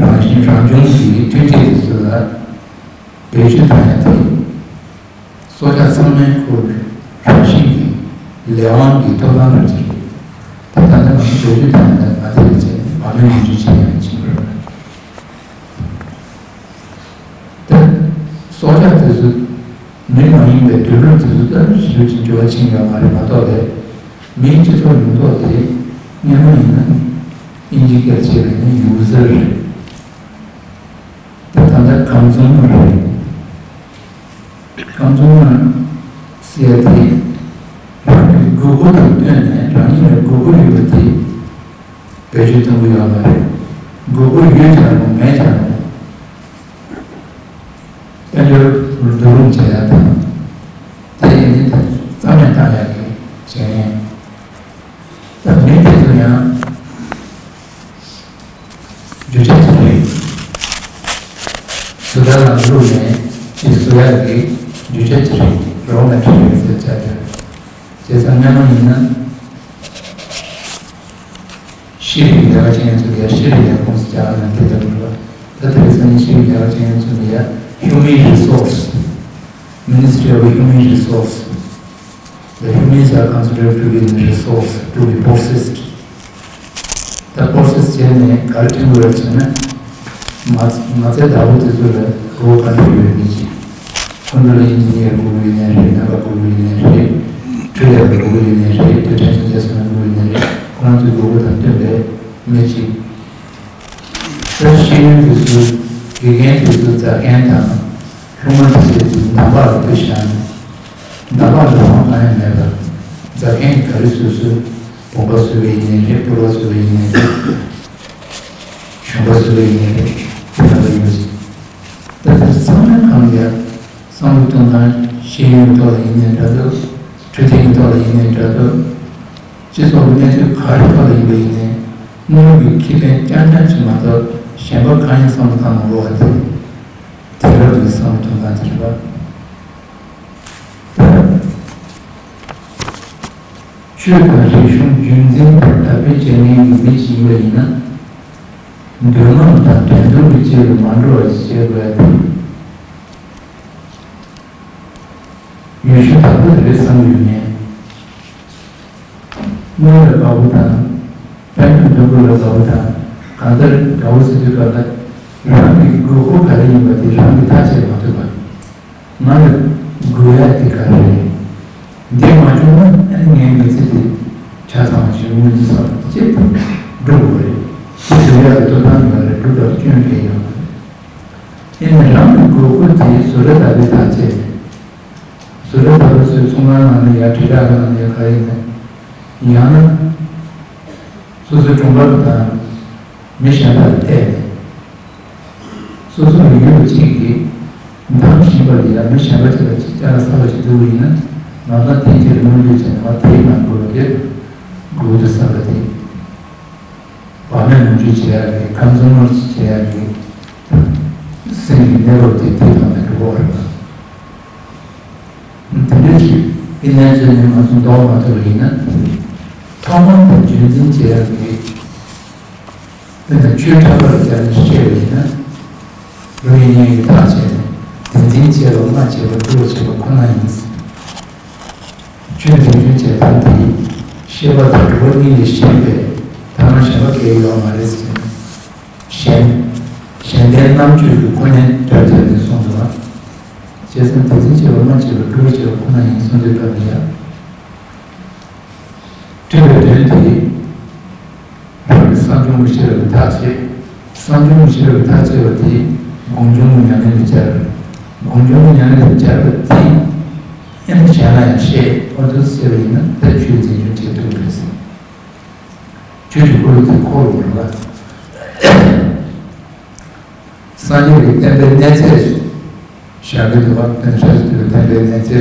རང་བཞིན་རང་བྱུང་གི་ཐོན་སྐྱེད་དེ་ཚོ་ལ་བེད་སྤྱོད་བཏང་ཡ་དེ། སྲོག་ཆགས་ཚང་མའི་ཁོ་རང་བཞིན་གྱི་ལས་དབང་གི་ཐོབ་ཐང་རང་བཞིན་རེད། ད་ལྟ་ང་ཚོ་བཟོ་བཅོས་དང་ཡང་ན་ང་དེ་ལས་བྱས་ནས་བ་མེན་ཉུང་འཕྲི་བྱེད་ཡང་ཕྱིན་པ་རེད། ད་སྲོག་ཆགས་དེ་ཚོ་མི་མ་ཡིན་པའི་འདོད་ལུགས་དེ་ཚོ་ད་ཞེ་པོ་ཅིག་འགྱུར་བ་ཕྱིན་ཡོད་མ་རེད། མ་གཏོགས་པའི་མིའི་སྤྱི་ཚོགས་ཡོངས་རྫོགས་དེ་སྔོན་མ་ཡིན་ན་དབྱིན་ཇི་སྐད་བྱས་པ་ཡིན་ན་ཡུ་ཟར་རེད། ད་ད་ལྟ་ཁམས་ཚང་མ་རེད། ཁམས་ཚང་མ་ཟེར་ཡ་དེ་རང་གི་དགོས་མཁོ་དང་བསྟུན་ནས་རང་ཉིད་ལ་དགོས་མཁོ་ཡོད་པ་དེ་བེད་སྤྱོད་གཏོང་གི་ཡོད་མ་རེད། དགོས་མཁོ་ཡོད་ཀྱང་རུང་མེད་ཀྱང་རུང་དཔལ་འབྱོར་བསྡུ་རུབ་བྱེད་ཡ་དང་། དེ་ཡིན་ནི་དེ་རྩ་མེད་བཏང་ཡ་གི་བྱས་ནས། ད་མི་དེ་ཚོ་ཡང་རྒྱུ་ཆ་ཅིག་རེད། བཟོ་ལྟ་ལ་བླུགས་ནས་ཅིག་བཟོ་ཡག་གི་རྒྱུ་ཆ་ཅིག་རེད། རོ་མེ་ཊི་རི་ཡལ་ཟེར་བྱ་རྒྱུ། བྱས་ཙང་སྔོན་མ་ཡིན་ན་ཤེས་རིག་ལས་ཀ་བྱེད་མཁན་ཚོ་གིས་ཤེས་རིག་ལས་ཁུངས་སུ་བཅར་ནས་དེ་ལྟ་བུ་རེད། ད་དེ་རིང་སང་ཉིན་ཤེས་རིག་ལས་ཀ་བྱེད་མཁན་ཚོ་གིས་ཡ་Human Resource Ministry of Human Resource The humans are considered to be the resource to be processed. ད་པོ་རོ་སེ་སི་བྱས་ནས་ག་རེ་སྐྲུན་དགོས་རེད་ཟེར་ན། མ་མ་རྩའི་བདག་པོ་དེ་ཚོ་ལ་དགོས་མཁོ་ག་འདྲ་ཡོད་མེད་ཅིག་ཁོང་ཚོ་ལ་ཡིན་ཉེས་དགོས་ཀྱི་ཡོད་ནའི་རེད། སྨན་པ་དགོས་ཀྱི་ཡོད་ནའི་རེད། འཕྲུལ་ལས་པ་དགོས་ཀྱི་ཡོད་ནའི་རེད། དུས་དྲན་ཞིག་རྒྱལ་སོང་ན་དགོས་ཀྱི་ཡོད་ནའི་རེད། ཁོ་རང་ཚོའི་དགོས་མཁོ་དང་བསྟུན་པའི་མི་གཅིག་ད་ཤེས་ཡོན་དེ་ཚོ་དགེ་རྒན་དེ་ཚོ་མཛའ་མཁན་དང་སློབ་མ་དེ་ཚོ་འདམ་བག་ལ་ཕུལ་བཞག་ནས། འདམ་བག་ལ་རང་དབང་གང་ཡང་མེད་པར་མཛའ་མཁན་གྱིས་ག་རེ་བཟོས་བཟོས། བུམ་པ་བཟོས་པ་ཡིན་ནའི་རེད། ཕོར་པ་བཟོས་པ་ཡིན་ནའི་རེད། ཞོན་པ་བཟོས་པ་ཡིན་ནའི་རེད། དེ་འདྲ་བ་ཡིན་པ་ཞིག་ད་དེ་ཚང་མའི་གང་ལ་ཡ། བསམ་བློ་གཏོང་སྟངས་ཤེས་ཡོན་གྱི་ཐོག་ལ་ཡིན་ནའི་འདྲ་འདུག་འཕྲོད་བསྟེན་གྱི་ཐོག་ལ་ཡིན་ནའི་འདྲ་འདུག་སྤྱི་ཚོགས་ཀྱི་གནས་ཚུལ་ག་རེ་ཐོག་ལ་ཡིན་པ་ཡིན་ནའི་དངོས་ཀྱི་ཁེ་ཕན་རྐྱང་རྐྱང་ཞིག་མ་གཏོགས་གཞན་པ་གང་ཡང་བསམ་བློ་བཏང་མ་དགོས་པ་དེ། དེང་རབས་ཀྱི་བསམ་བློ་གཏོང་སྟངས་དེ་རེད་པ། ད་ཆོས་དང་རིག་གཞུང་རྒྱུན་འཛིན་དང་དར་སྤེལ་བྱེད་མཁན་གྱི་མི་ཞིག་ཡིན་པ་ཡིན་ན། འདུན་མ་དང་འགྲན་བསྡུར་གྱི་ཆེད་དུ་མ་འགྲོ་བ་ཞིག་བྱེད་དགོས་ཡ་དེ། ཡུལ་ཤུལ་དག་པོ་དེ་རེད་བསམ་གྱི་ཡོད་མེད། དངུལ་ལ་དགའ་པོ་དང་། དཔལ་འབྱོར་འདོད་པོ་ལ་དགའ་པོ་དང་། གང་ལྟར་དགའ་པོ་ཟེར་དུས་སྐབས་ལ། རང་གི་དགོས་མཁོ་ག་རེ་ཡིན་པ་དེ་རང་གིས་ཐག་བཅད་མ་ཐུབ་པ། ང་ལ་དགོས་ཡ་དེ་ག་རེ་རེད། འདི་མ་བྱུང་ན་ཨ་ནི་ངའི་མི་ཚེ་དེ་ཆ་ཚང་བ་ཅིག་སྔོན་འཛིན་བསམ་པ་ཅིག་འགྲུབ་དགོས་རེད། དེ་འགྲུབ་ཡ་གི་ཐོབ་ཐང་ཡོད་རེད། འགྲུབ་པར་སྐྱོན་གང་ཡང་ཡོད་མ་རེད། ཡིན་ནའི་རང་གི་དགོས་མཁོ་དེ་བཟོ་གྲྭ་ལྟ་བུའི་ཐག་བཅད་ནས། བཟོ་གྲྭ་ལྟ་བུ་ཚོའི་ཚོང་ཁང་ནང་ནས་ཡ་དྲིལ་བསྒྲགས་ནང་ནས་ཡ་ག་ཡིན་ནའི། ཡང་ན། སོ་སོའི་གྲོང་པ་དང་མི་གཞན་དག་ལ་བལྟས་ནས། སོ་སོ་ཡི་ཡུལ་གཅིག་གིས་འདང་བཞིན་པ་ལ་ཡང་མི་གཞན་པ་ཅིག་ལ་ཅིག་ཅ་ལག་གསར་པ་ཞིག་བསྡུ་བ་ཡིན་ན། ང་ཚོ་དེའི་ཆེད་དུ་སྔོན་འགྲོས་བྱས་ནས་ང་དེའི་ནང་དགོས་པ་དེ་དགོས་འདུག་བསམ་པ་དེ། བག་མེད་ངོ་སྤྲོད་བྱེད་ཡག་གི་ཁམས་ཚང་མར་བྱེད་ཡག་གི་སེམས་ཀྱི་གནས་བབ་དེ་དེ་དང་དེ་འགྲོ་བ་རེད། དེ་འདྲ་ཞིག་གི་གནས་ཚུལ་ནས་ང་ཚོ་ལྡོག་མ་ཐུབ་པ་ཡིན་ན། ཐོག་མར་དེ་རྒྱུན་འཛིན་བྱེད་ཡག་གི། དཔེར་ན་ཆོས་གྲྭ་པར་སྦྱར་ནས་བཤད་པ་ཡིན་ན། རུས་ཉེན་ཡོད་ཐག་བཅད་ནས་བདེན་འཛིན་བྱེད་པ་སྨྲ་བྱེད་པ་སྒྲུབ་པ་བྱེད་པ་ཁོ་ན་ཡིན། ཆོས་འཛིན་སྐྱོང་བྱེད་སྟངས་དེ་ཤེས་པ་དང་སྒྲུབ་པ་གཉིས་ལས་གཞན་པའི་ཐ་མ་གཞན་པ་གང་ཡང་ཡོད་མ་རེད་ཟེར་ནས། གཞན། གཞན་ལྡན་རྣམ་དཔྱོད་ཀྱི་ཁོ་ནའི་སྒྲ་བརྒྱབ་ནས་གསུངས་འདུག་ལ། བྱས་ཙང་བདེན་འཛིན་བྱེད་པ་སྨྲ་བྱེད་པ་སྒྲུབ་པ་བྱེད་པ་ཁོ་ན་ཡིན་གསུངས་དུས་སྐབས་ལ་ཡང་། སྤྲུལ་པའི་དོན་དེ། རང་གི་བསམ་བྱུང་གི་ཤེས་རབ་ཀྱིས་ཐག་བཅད། བསམ་བྱུང་གི་ཤེས་རབ་ཀྱིས་ཐག་བཅད་པ་དེ་སྒོམ་བྱུང་གི་ཉམས་ལེན་དུ་སྦྱར། སྒོམ་བྱུང་གི་ཉམས་ལེན་དུ་སྦྱར་བ་དེ་ཨེ་ནི་གཞན་ལ་ཡང་བཤད། འོ་འདུག་ཟེར་བ་ཡིན་ན་ད་ཆོས་འཛིན་སྐྱོང་བྱེད་ཐུབ་ཀྱི་རེད་ཟེར། ཆོས་ཀྱི་འཁོར་ལོ་དེ་འཁོར་བ་རེད་པ། སངས་རྒྱས་ཀྱི་བསྟན་པའི་གནས་ཚད་བཞག་གི་འདུག་པ། དེ་ནི་སངས་རྒྱས་ཀྱི་བསྟན་པའི་གནས་ཚད་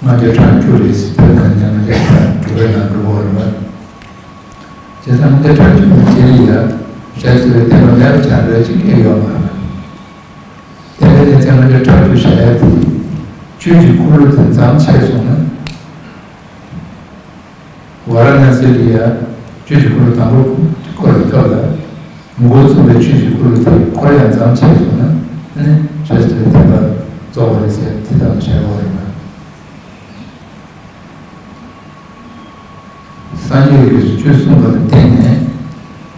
ལྔ་བརྒྱ་ཕྲག་བཅུ་རེད་ཟེར། དེ་ལ་ཡང་ལྔ་བརྒྱ་ཕྲག་དྲུག་པའི་ནང་འགྲོ་བ་རེད་པ། བྱས་ཙང་ལྔ་བརྒྱ་ཕྲག་བཅུ་ནི་རྗེས་ལ་ཡ་སངས་རྒྱས་ཀྱི་བསྟན་པ་མེད་པ་ཆགས་འགྲོ་ཡ་ཅིག་གང་ཡང་ཡོད་མ་རེད་པ། བསྟན་པའི་གནས་ཚད་ལྔ་བརྒྱ་ཕྲག་བཅུ་བཞག་ཡ་དེ་ཆོས་ཀྱི་འཁོར་ལོ་དེ་མཚམས་ཆད་སོང་ན། ཝཱ་ར་ཎཱ་སི་ལ་ཡ་ཆོས་ཀྱི་འཁོར་ལོ་དང་པོ་བསྐོར་བའི་སྐབས་ལ། འགོ་བཙུགས་པའི་ཆོས་ཀྱི་འཁོར་ལོ་དེ་འཁོར་ཡ་མཚམས་ཆད་སོང་ན། ཨ་ནི་སངས་རྒྱས་ཀྱི་བསྟན་པ་རྫོགས་པ་རེད་ཟེར་དེ་ལྟར་བཤད་ཡོད་རེད་པ། སངས་རྒྱས་ཀྱིས་ཆོས་གསུངས་པ་ལ་བརྟེན་ནས་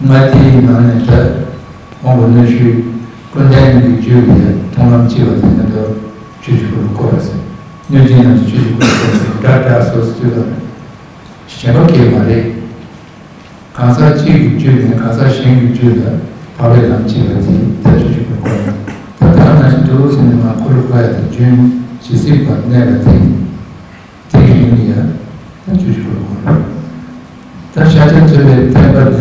ལྔ་སྡེའི་ནང་ནས་ད་དབང་པོ་རྣོ་ཤོས་ཀུན་ལྡན་གཉིས་ཀྱི་རྒྱུད་ལ་ཡ་མཐོང་ལམ་སྐྱེ་བ་དེ་ནི་ད་ཆོས་ཀྱི་འཁོར་ལོ་བསྐོར་བ་ཟེར། གནོད་སྦྱིན་རྣམས་ཀྱི་ཆོས་ཀྱི་འཁོར་ལོ་བསྐོར་བ་ཟེར། སྒྲ་སྒྲ་སོགས་སུ་བརྗོད་པ་རེད། གཞན་པ་གང་ཡང་མ་རེད། གང་ཟག་གཅིག་གི་རྒྱུད་ནས་གང་ཟག་གཞན་གྱི་རྒྱུད་ལ་འཕགས་པའི་ལམ་སྐྱེ་བ་དེ་ད་ཆོས་ཀྱི་འཁོར་ལོ་བསྐོར་བ་རེད། ད་ད་ག་ནང་བཞིན་དུ་ཟེར་ནས་མར་འཁོར་ལོ་བསྐོར་ཡ་དེ་རྒྱུན་ཇི་སྲིད་བར་གནས་པ་དེ། དེའི་རིང་ལ་ཡང་ད་ཆོས་ཀྱི་འཁོར་ལོ་བསྐོར་རོ། ད་ཤཱཀྱ་ཐུབ་པའི་བསྟན་པ་ནས་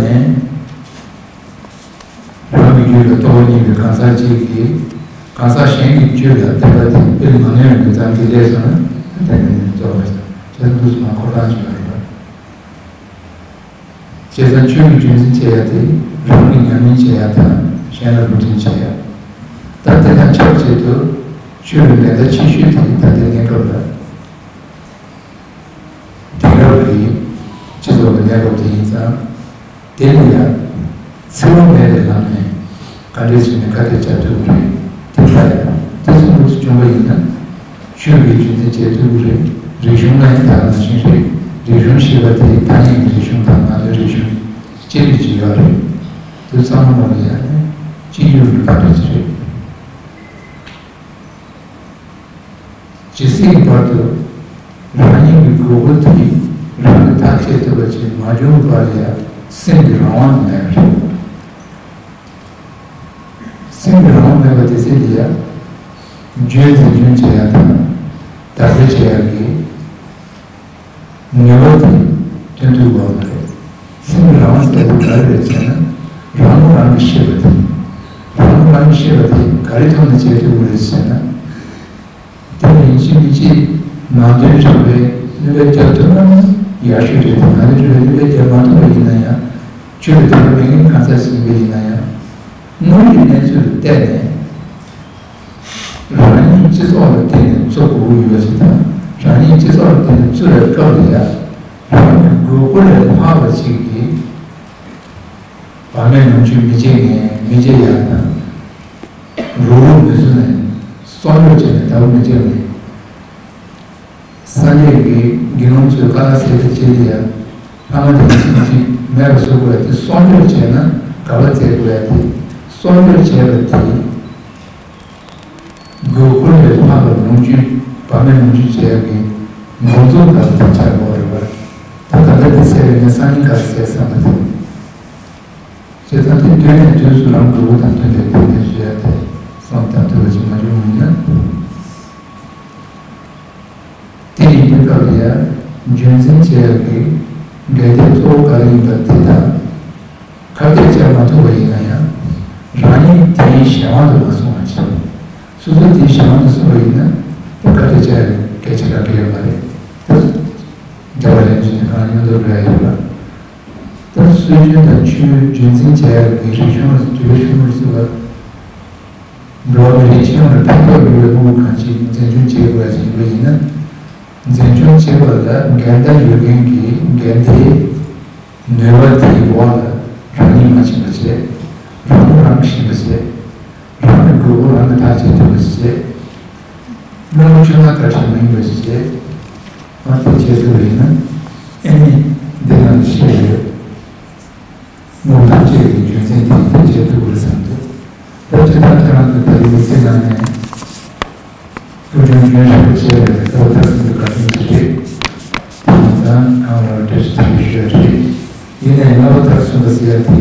རང་གི་རྒྱུད་ལ་རྟོགས་པ་རྙེད་པའི་གང་ཟག་གཅིག་གིས་གང་ཟག་གཞན་གྱི་རྒྱུད་ལ་བསྟན་པ་དེ་སྤེལ་མ་ནུས་པའི་ཙམ་གྱིས་སླེབས་སོང་ན། ད་དེ་ནི་རྫོགས་པ་ཞིག་དང་། དེ་འདུག་སེ་མ་འཁོར་སྟངས་ཅིག་ཡོད་རེད་པ། བྱས་ཙང་ཆོས་ཀྱི་རྒྱུན་འཛིན་བྱེད་ཡ་དེ་རང་གི་ཉམས་ལེན་བྱེད་ཡ་དང་གཞན་ལ་སློབ་སྟོན་བྱེད་ཡ། ད་དེ་དང་ཆབས་ཅིག་ཏུ་ཆོས་ལ་འགལ་ཟླ་ཆེ་ཤོས་དེ་ད་ལྟའི་གནས་སྐབས་ལ། དེང་རབས་ཀྱི་སྤྱི་ཚོགས་ཀྱི་གནས་བབ་དེ་ཡིན་ཙང་། དེ་ལ་ཡང་འཚེ་བ་མེད་པའི་ལམ་ནས་ག་འདྲས་བྱས་ནས་ཁ་གཏད་བཅག་ཐུབ་ཀྱི་རེད། དེ་ལྟར་དེ་ཚོ་མུ་མཐུད་བྱུང་བ་ཡིན་ན་ཆོས་ཀྱི་རྒྱུན་འཛིན་བྱེད་ཐུབ་ཀྱི་རེད། རིག་གཞུང་ལ་ཡང་དེ་ནང་བཞིན་རེད། རིག་གཞུང་ཞེས་པ་དེ་ཐ་སྙད་ཀྱི་རིག་གཞུང་དང་ནང་དོན་རིག་གཞུང་གཅིག་ལས་གཅིག་ཡོད་རེད། དེ་ཚང་མ་ལ་ཡང་ནི་གཅིག་གྱུར་གྱི་བརྡ་སྤྲོད་ཅིག་རེད། ཇི་སྲིད་བར་དུ་རང་ཉིད་ཀྱི་དགོས་མཁོ་དེ་རང་གིས་ཐག་བཅད་ཐུབ་པ་ཅིག་མ་བྱུང་བར་ཡང་སེམས་ཀྱི་རང་དབང་དེ་མེད་པ་རེད། སེམས་ཀྱི་རང་དབང་མེད་པ་དེ་སྲིད་དེ་ཡང་རྒྱུན་འཛིན་སྐྱོང་བྱེད་ཡག་དང་དར་སྤེལ་བྱེད་ཡག་གི་ནུས་པ་དེ་ཐོན་ཐུབ་ཀྱི་ཡོད་མ་རེད། སེམས་ཀྱི་རང་དབང་ཟེར་དེ་ག་རེ་རེད་ཟེར་ན། རང་ངོ་རང་གིས་ཤེས་པ་དེ། རང་ངོ་རང་གིས་ཤེས་པ་དེ་ག་རེ་ཐོག་ནས་བྱེད་ཐུབ་ཀྱི་རེད་ཟེར་ན། དེ་ལ་ཡིན་གཅིག་མིན་གཅིག་ནང་དོན་རིག་པའི་སྣོན་པ་བརྒྱབ་ཐུབ་ན་ཡག་ཤོས་རེད་དེ། ནང་དོན་རིག་པའི་སྣོན་པ་བརྒྱབ་མ་ཐུབ་པ་ཡིན་ན་ཡང་། ཆོས་ལ་དད་པ་མེད་མཁན་གང་ཟག་ཞིག་ཡིན་པ་ཡིན་ན་ཡང་། དངོས་ཡོད་གནས་ཚུལ་ལ་བལྟས་ནས། རང་ཉིད་སྤྱི་ཚོགས་ལ་བརྟེན་ནས་འཚོ་དགོས་ཀྱི་ཡོད་པ་ཞིག་དང་། རང་ཉིད་སྤྱི་ཚོགས་ལ་བརྟེན་ནས་འཚོ་བའི་སྐབས་ལ་ཡང་། རང་གི་དགོས་མཁོ་ལས་ལྷག་པ་ཞིག་གི་བག་མེད་ནམ་རྒྱུན་མི་བྱེད་ནས་མི་བྱེད་ཡག་དང་། རུག་རུག་མི་བཟོ་ནས་གསོག་འཇོག་བྱས་ནས་ལྟ་བུ་མི་བྱེད་ནས། སངས་རྒྱས་ཀྱི་དགེ་སློང་ཚོས་བཀའ་ལ་ཟེར་ཏེ་བྱེད་དེ་ཡང་། ལྷག་མ་དེ་ཅི་ཅི་མེད་པར་བཟོ་དགོས་ཡ་དེ་གསོག་འཇོག་བྱས་ན་ག་པར་བཙལ་དགོས་ཡ་དེ། གསོག་འཇོག་བྱས་པ་དེ་དགོས་མཁོ་ལས་ལྷག་པར་ནོར་འཁྲུལ་བག་མེད་ནོར་འཁྲུལ་བྱས་ཡ་གི་འགོ་འཛུགས་ལྟ་བུ་དེ་ཆགས་དགོས་རེད་པ། ད་ད་ལྟ་དེ་ཟེར་བས་ངས་སང་ཉིན་ག་རེ་ཟེར་བསམ་པ་དེ། བྱས་ཙང་དེ་དུས་ནས་དུས་སུ་རང་གི་འོས་དང་མཐུན་པའི་ཐོག་ནས་བཟོ་ཡ་དེ་བསམ་བཏང་ཐུབ་པ་ཞིག་མ་བྱུང་བ་ཡིན་ན། དེ་ཡིན་དུས་སྐབས་ལ་ཡང་རྒྱུན་འཛིན་བྱེད་ཡག་གི་འགལ་ཟླའི་གཙོ་བོ་ག་རེ་ཡིན་པ་དེ་དང་། ཁ་གཏད་བཅག་མ་ཐུབ་པ་ཡིན་ན་ཡང་། རང་ཉིད་དེའི་གཞན་དབང་དུ་མ་སོང་བ་བྱེད། སོ་སོ་དེའི་གཞན་དབང་དུ་སོང་བ་ཡིན་ན། དེ་ཁ་གཏད་བཅག་ཡག་གལ་ཆེ་དྲགས་ཀྱི་ཡོད་མ་རེད། དེ་རྒྱལ་བ་རིན་པོ་ཆེ་ནས་གང་མཉམ་དུ་འགྲོ་ཡག་ཡོད་པ། ད་སྲོལ་རྒྱུན་དང་ཆོས་རྒྱུན་འཛིན་བྱེད་ཡག་གི་རིག་གཞུང་ལ་འདུལ་བའི་གཞུང་ལུགས་སྲིད་པ། འགྲོ་བ་མི་རིགས་སྤྱི་ཡོངས་ལ་ཕན་ཐོགས་ཡོད་པའི་དབང་པོ་གང་ཅིའི་འཛིན་སྐྱོང་བྱེད་དགོས་ཡ་ཞིག་ཡིན་པ་ཡིན་ན། འཛིན་སྐྱོང་བྱེད་པ་ལ་འགལ་ཟླ་ཡོད་མཁན་གྱི་འགལ་ཟླའི་ནུས་པ་དེའི་འོག་ལ་རང་ཉིད་མ་ཕྱིན་པ་བྱས། རང་ངོ་རང་གིས་ཤེས་པ་བྱས། རང་གི་དགོས་མཁོ་རང་གིས་ཐག་བཅད་ཐུབ་པ་བྱས། རྨོངས་པ་ཆུ་ནང་ཁ་ཆེ་མ་ཡིན་པ་བྱས། ཨ་དེ་བྱེད་ཐུབ་པ་ཡིན་ན། ཨེ་ནི་འདི་ནང་ལ་བཤད་ཡོད། དངོས་ཐོག་བཅས་ཀྱི་རྒྱུ་མཚན་དེ་དེ་བྱེད་ཐུབ་པ་རེད་བསམ་འདུག་ད་ཅི་ལྟར་ཁྱེད་རང་ཚོ་ད་རེས་མི་ཚེ་ནང་ནས་ཕུལ་བྱུང་རྒྱུན་རིང་པོ་བྱས་པའི་རྩ་བ་མཐར་ཕྱིན་པའི་བཀའ་དྲིན་དེ་རེད། དེ་ཡིན་ཙང་གང་ལ་བཀྲ་ཤིས་བདེ་ལེགས་ཞུ་ཡ་རེད། ཡིན་ནའི་རྣམ་པ་མཐར་སོན་པ་ཟེར་ཡ་དེ།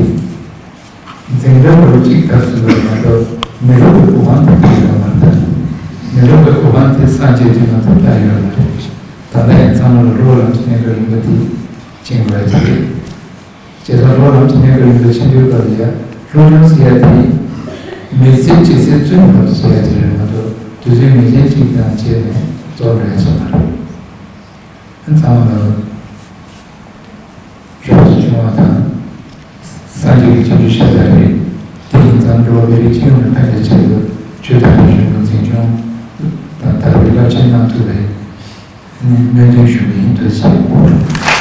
འཛིན་གྲྭ་སྐོར་གཅིག་ལྟར་གསུངས་པ་མ་གཏོགས་མི་རུང་བའི་གོ་འཕང་དེ་ཐོབ་ཡོད་མ་རེད། མི་རུང་བའི་གོ་འཕང་དེ་སངས་རྒྱས་དུས་ན་ཐོབ་ཐག་ཡོད་མ་རེད། ད་ལྟ་ཡང་ཚང་མ་ལ་འགྲོ་བ་ལམ་གྱི་གནས་སྐབས་རིམ་པ་དེ་སྦྱིན་དགོས་ཡ་དེ་རེད། བྱས་ཙང་འགྲོ་བ་ལམ་གྱི་གནས་སྐབས་རིམ་པ་སྦྱིན་དུས་སྐབས་ལ་ཡ་སློབ་སྦྱོང་ཟེར་ཡ་དེ་མི་ཚེ་གཅིག་ཚེ་བཙུན་བར་དུ་བྱེད་ཡ་དེ་རེད་མ་གཏོགས་དུས་ཚོད་ངེས་ཅན་གཅིག་དང་བྱས་ནས་རྫོགས་འགྲོ་ཡ་ཅིག་མ་རེད། ཚང་མ་ལ་རབ་ཏུ་བྱུང་བ་དང་། སངས་རྒྱས་ཀྱི་བྱང་ཆུབ་ཤ་སྟག་རེད། དེ་ཡིན་ཙང་འགྲོ་བ་མི་རིགས་སྤྱི་ཡོངས་ནས་ཕན་པའི་ཆེད་དུ་ཆོས་དར་སྤེལ་གཞུང་གི་འཛིན་སྐྱོང་དང་དར་སྤེལ་རླབས་ཆེན་གནང་ཐུབ་པའི་སྨོན་འདུན་ཞུ་གི་ཡིན། ཐུགས་རྗེ་ཆེ།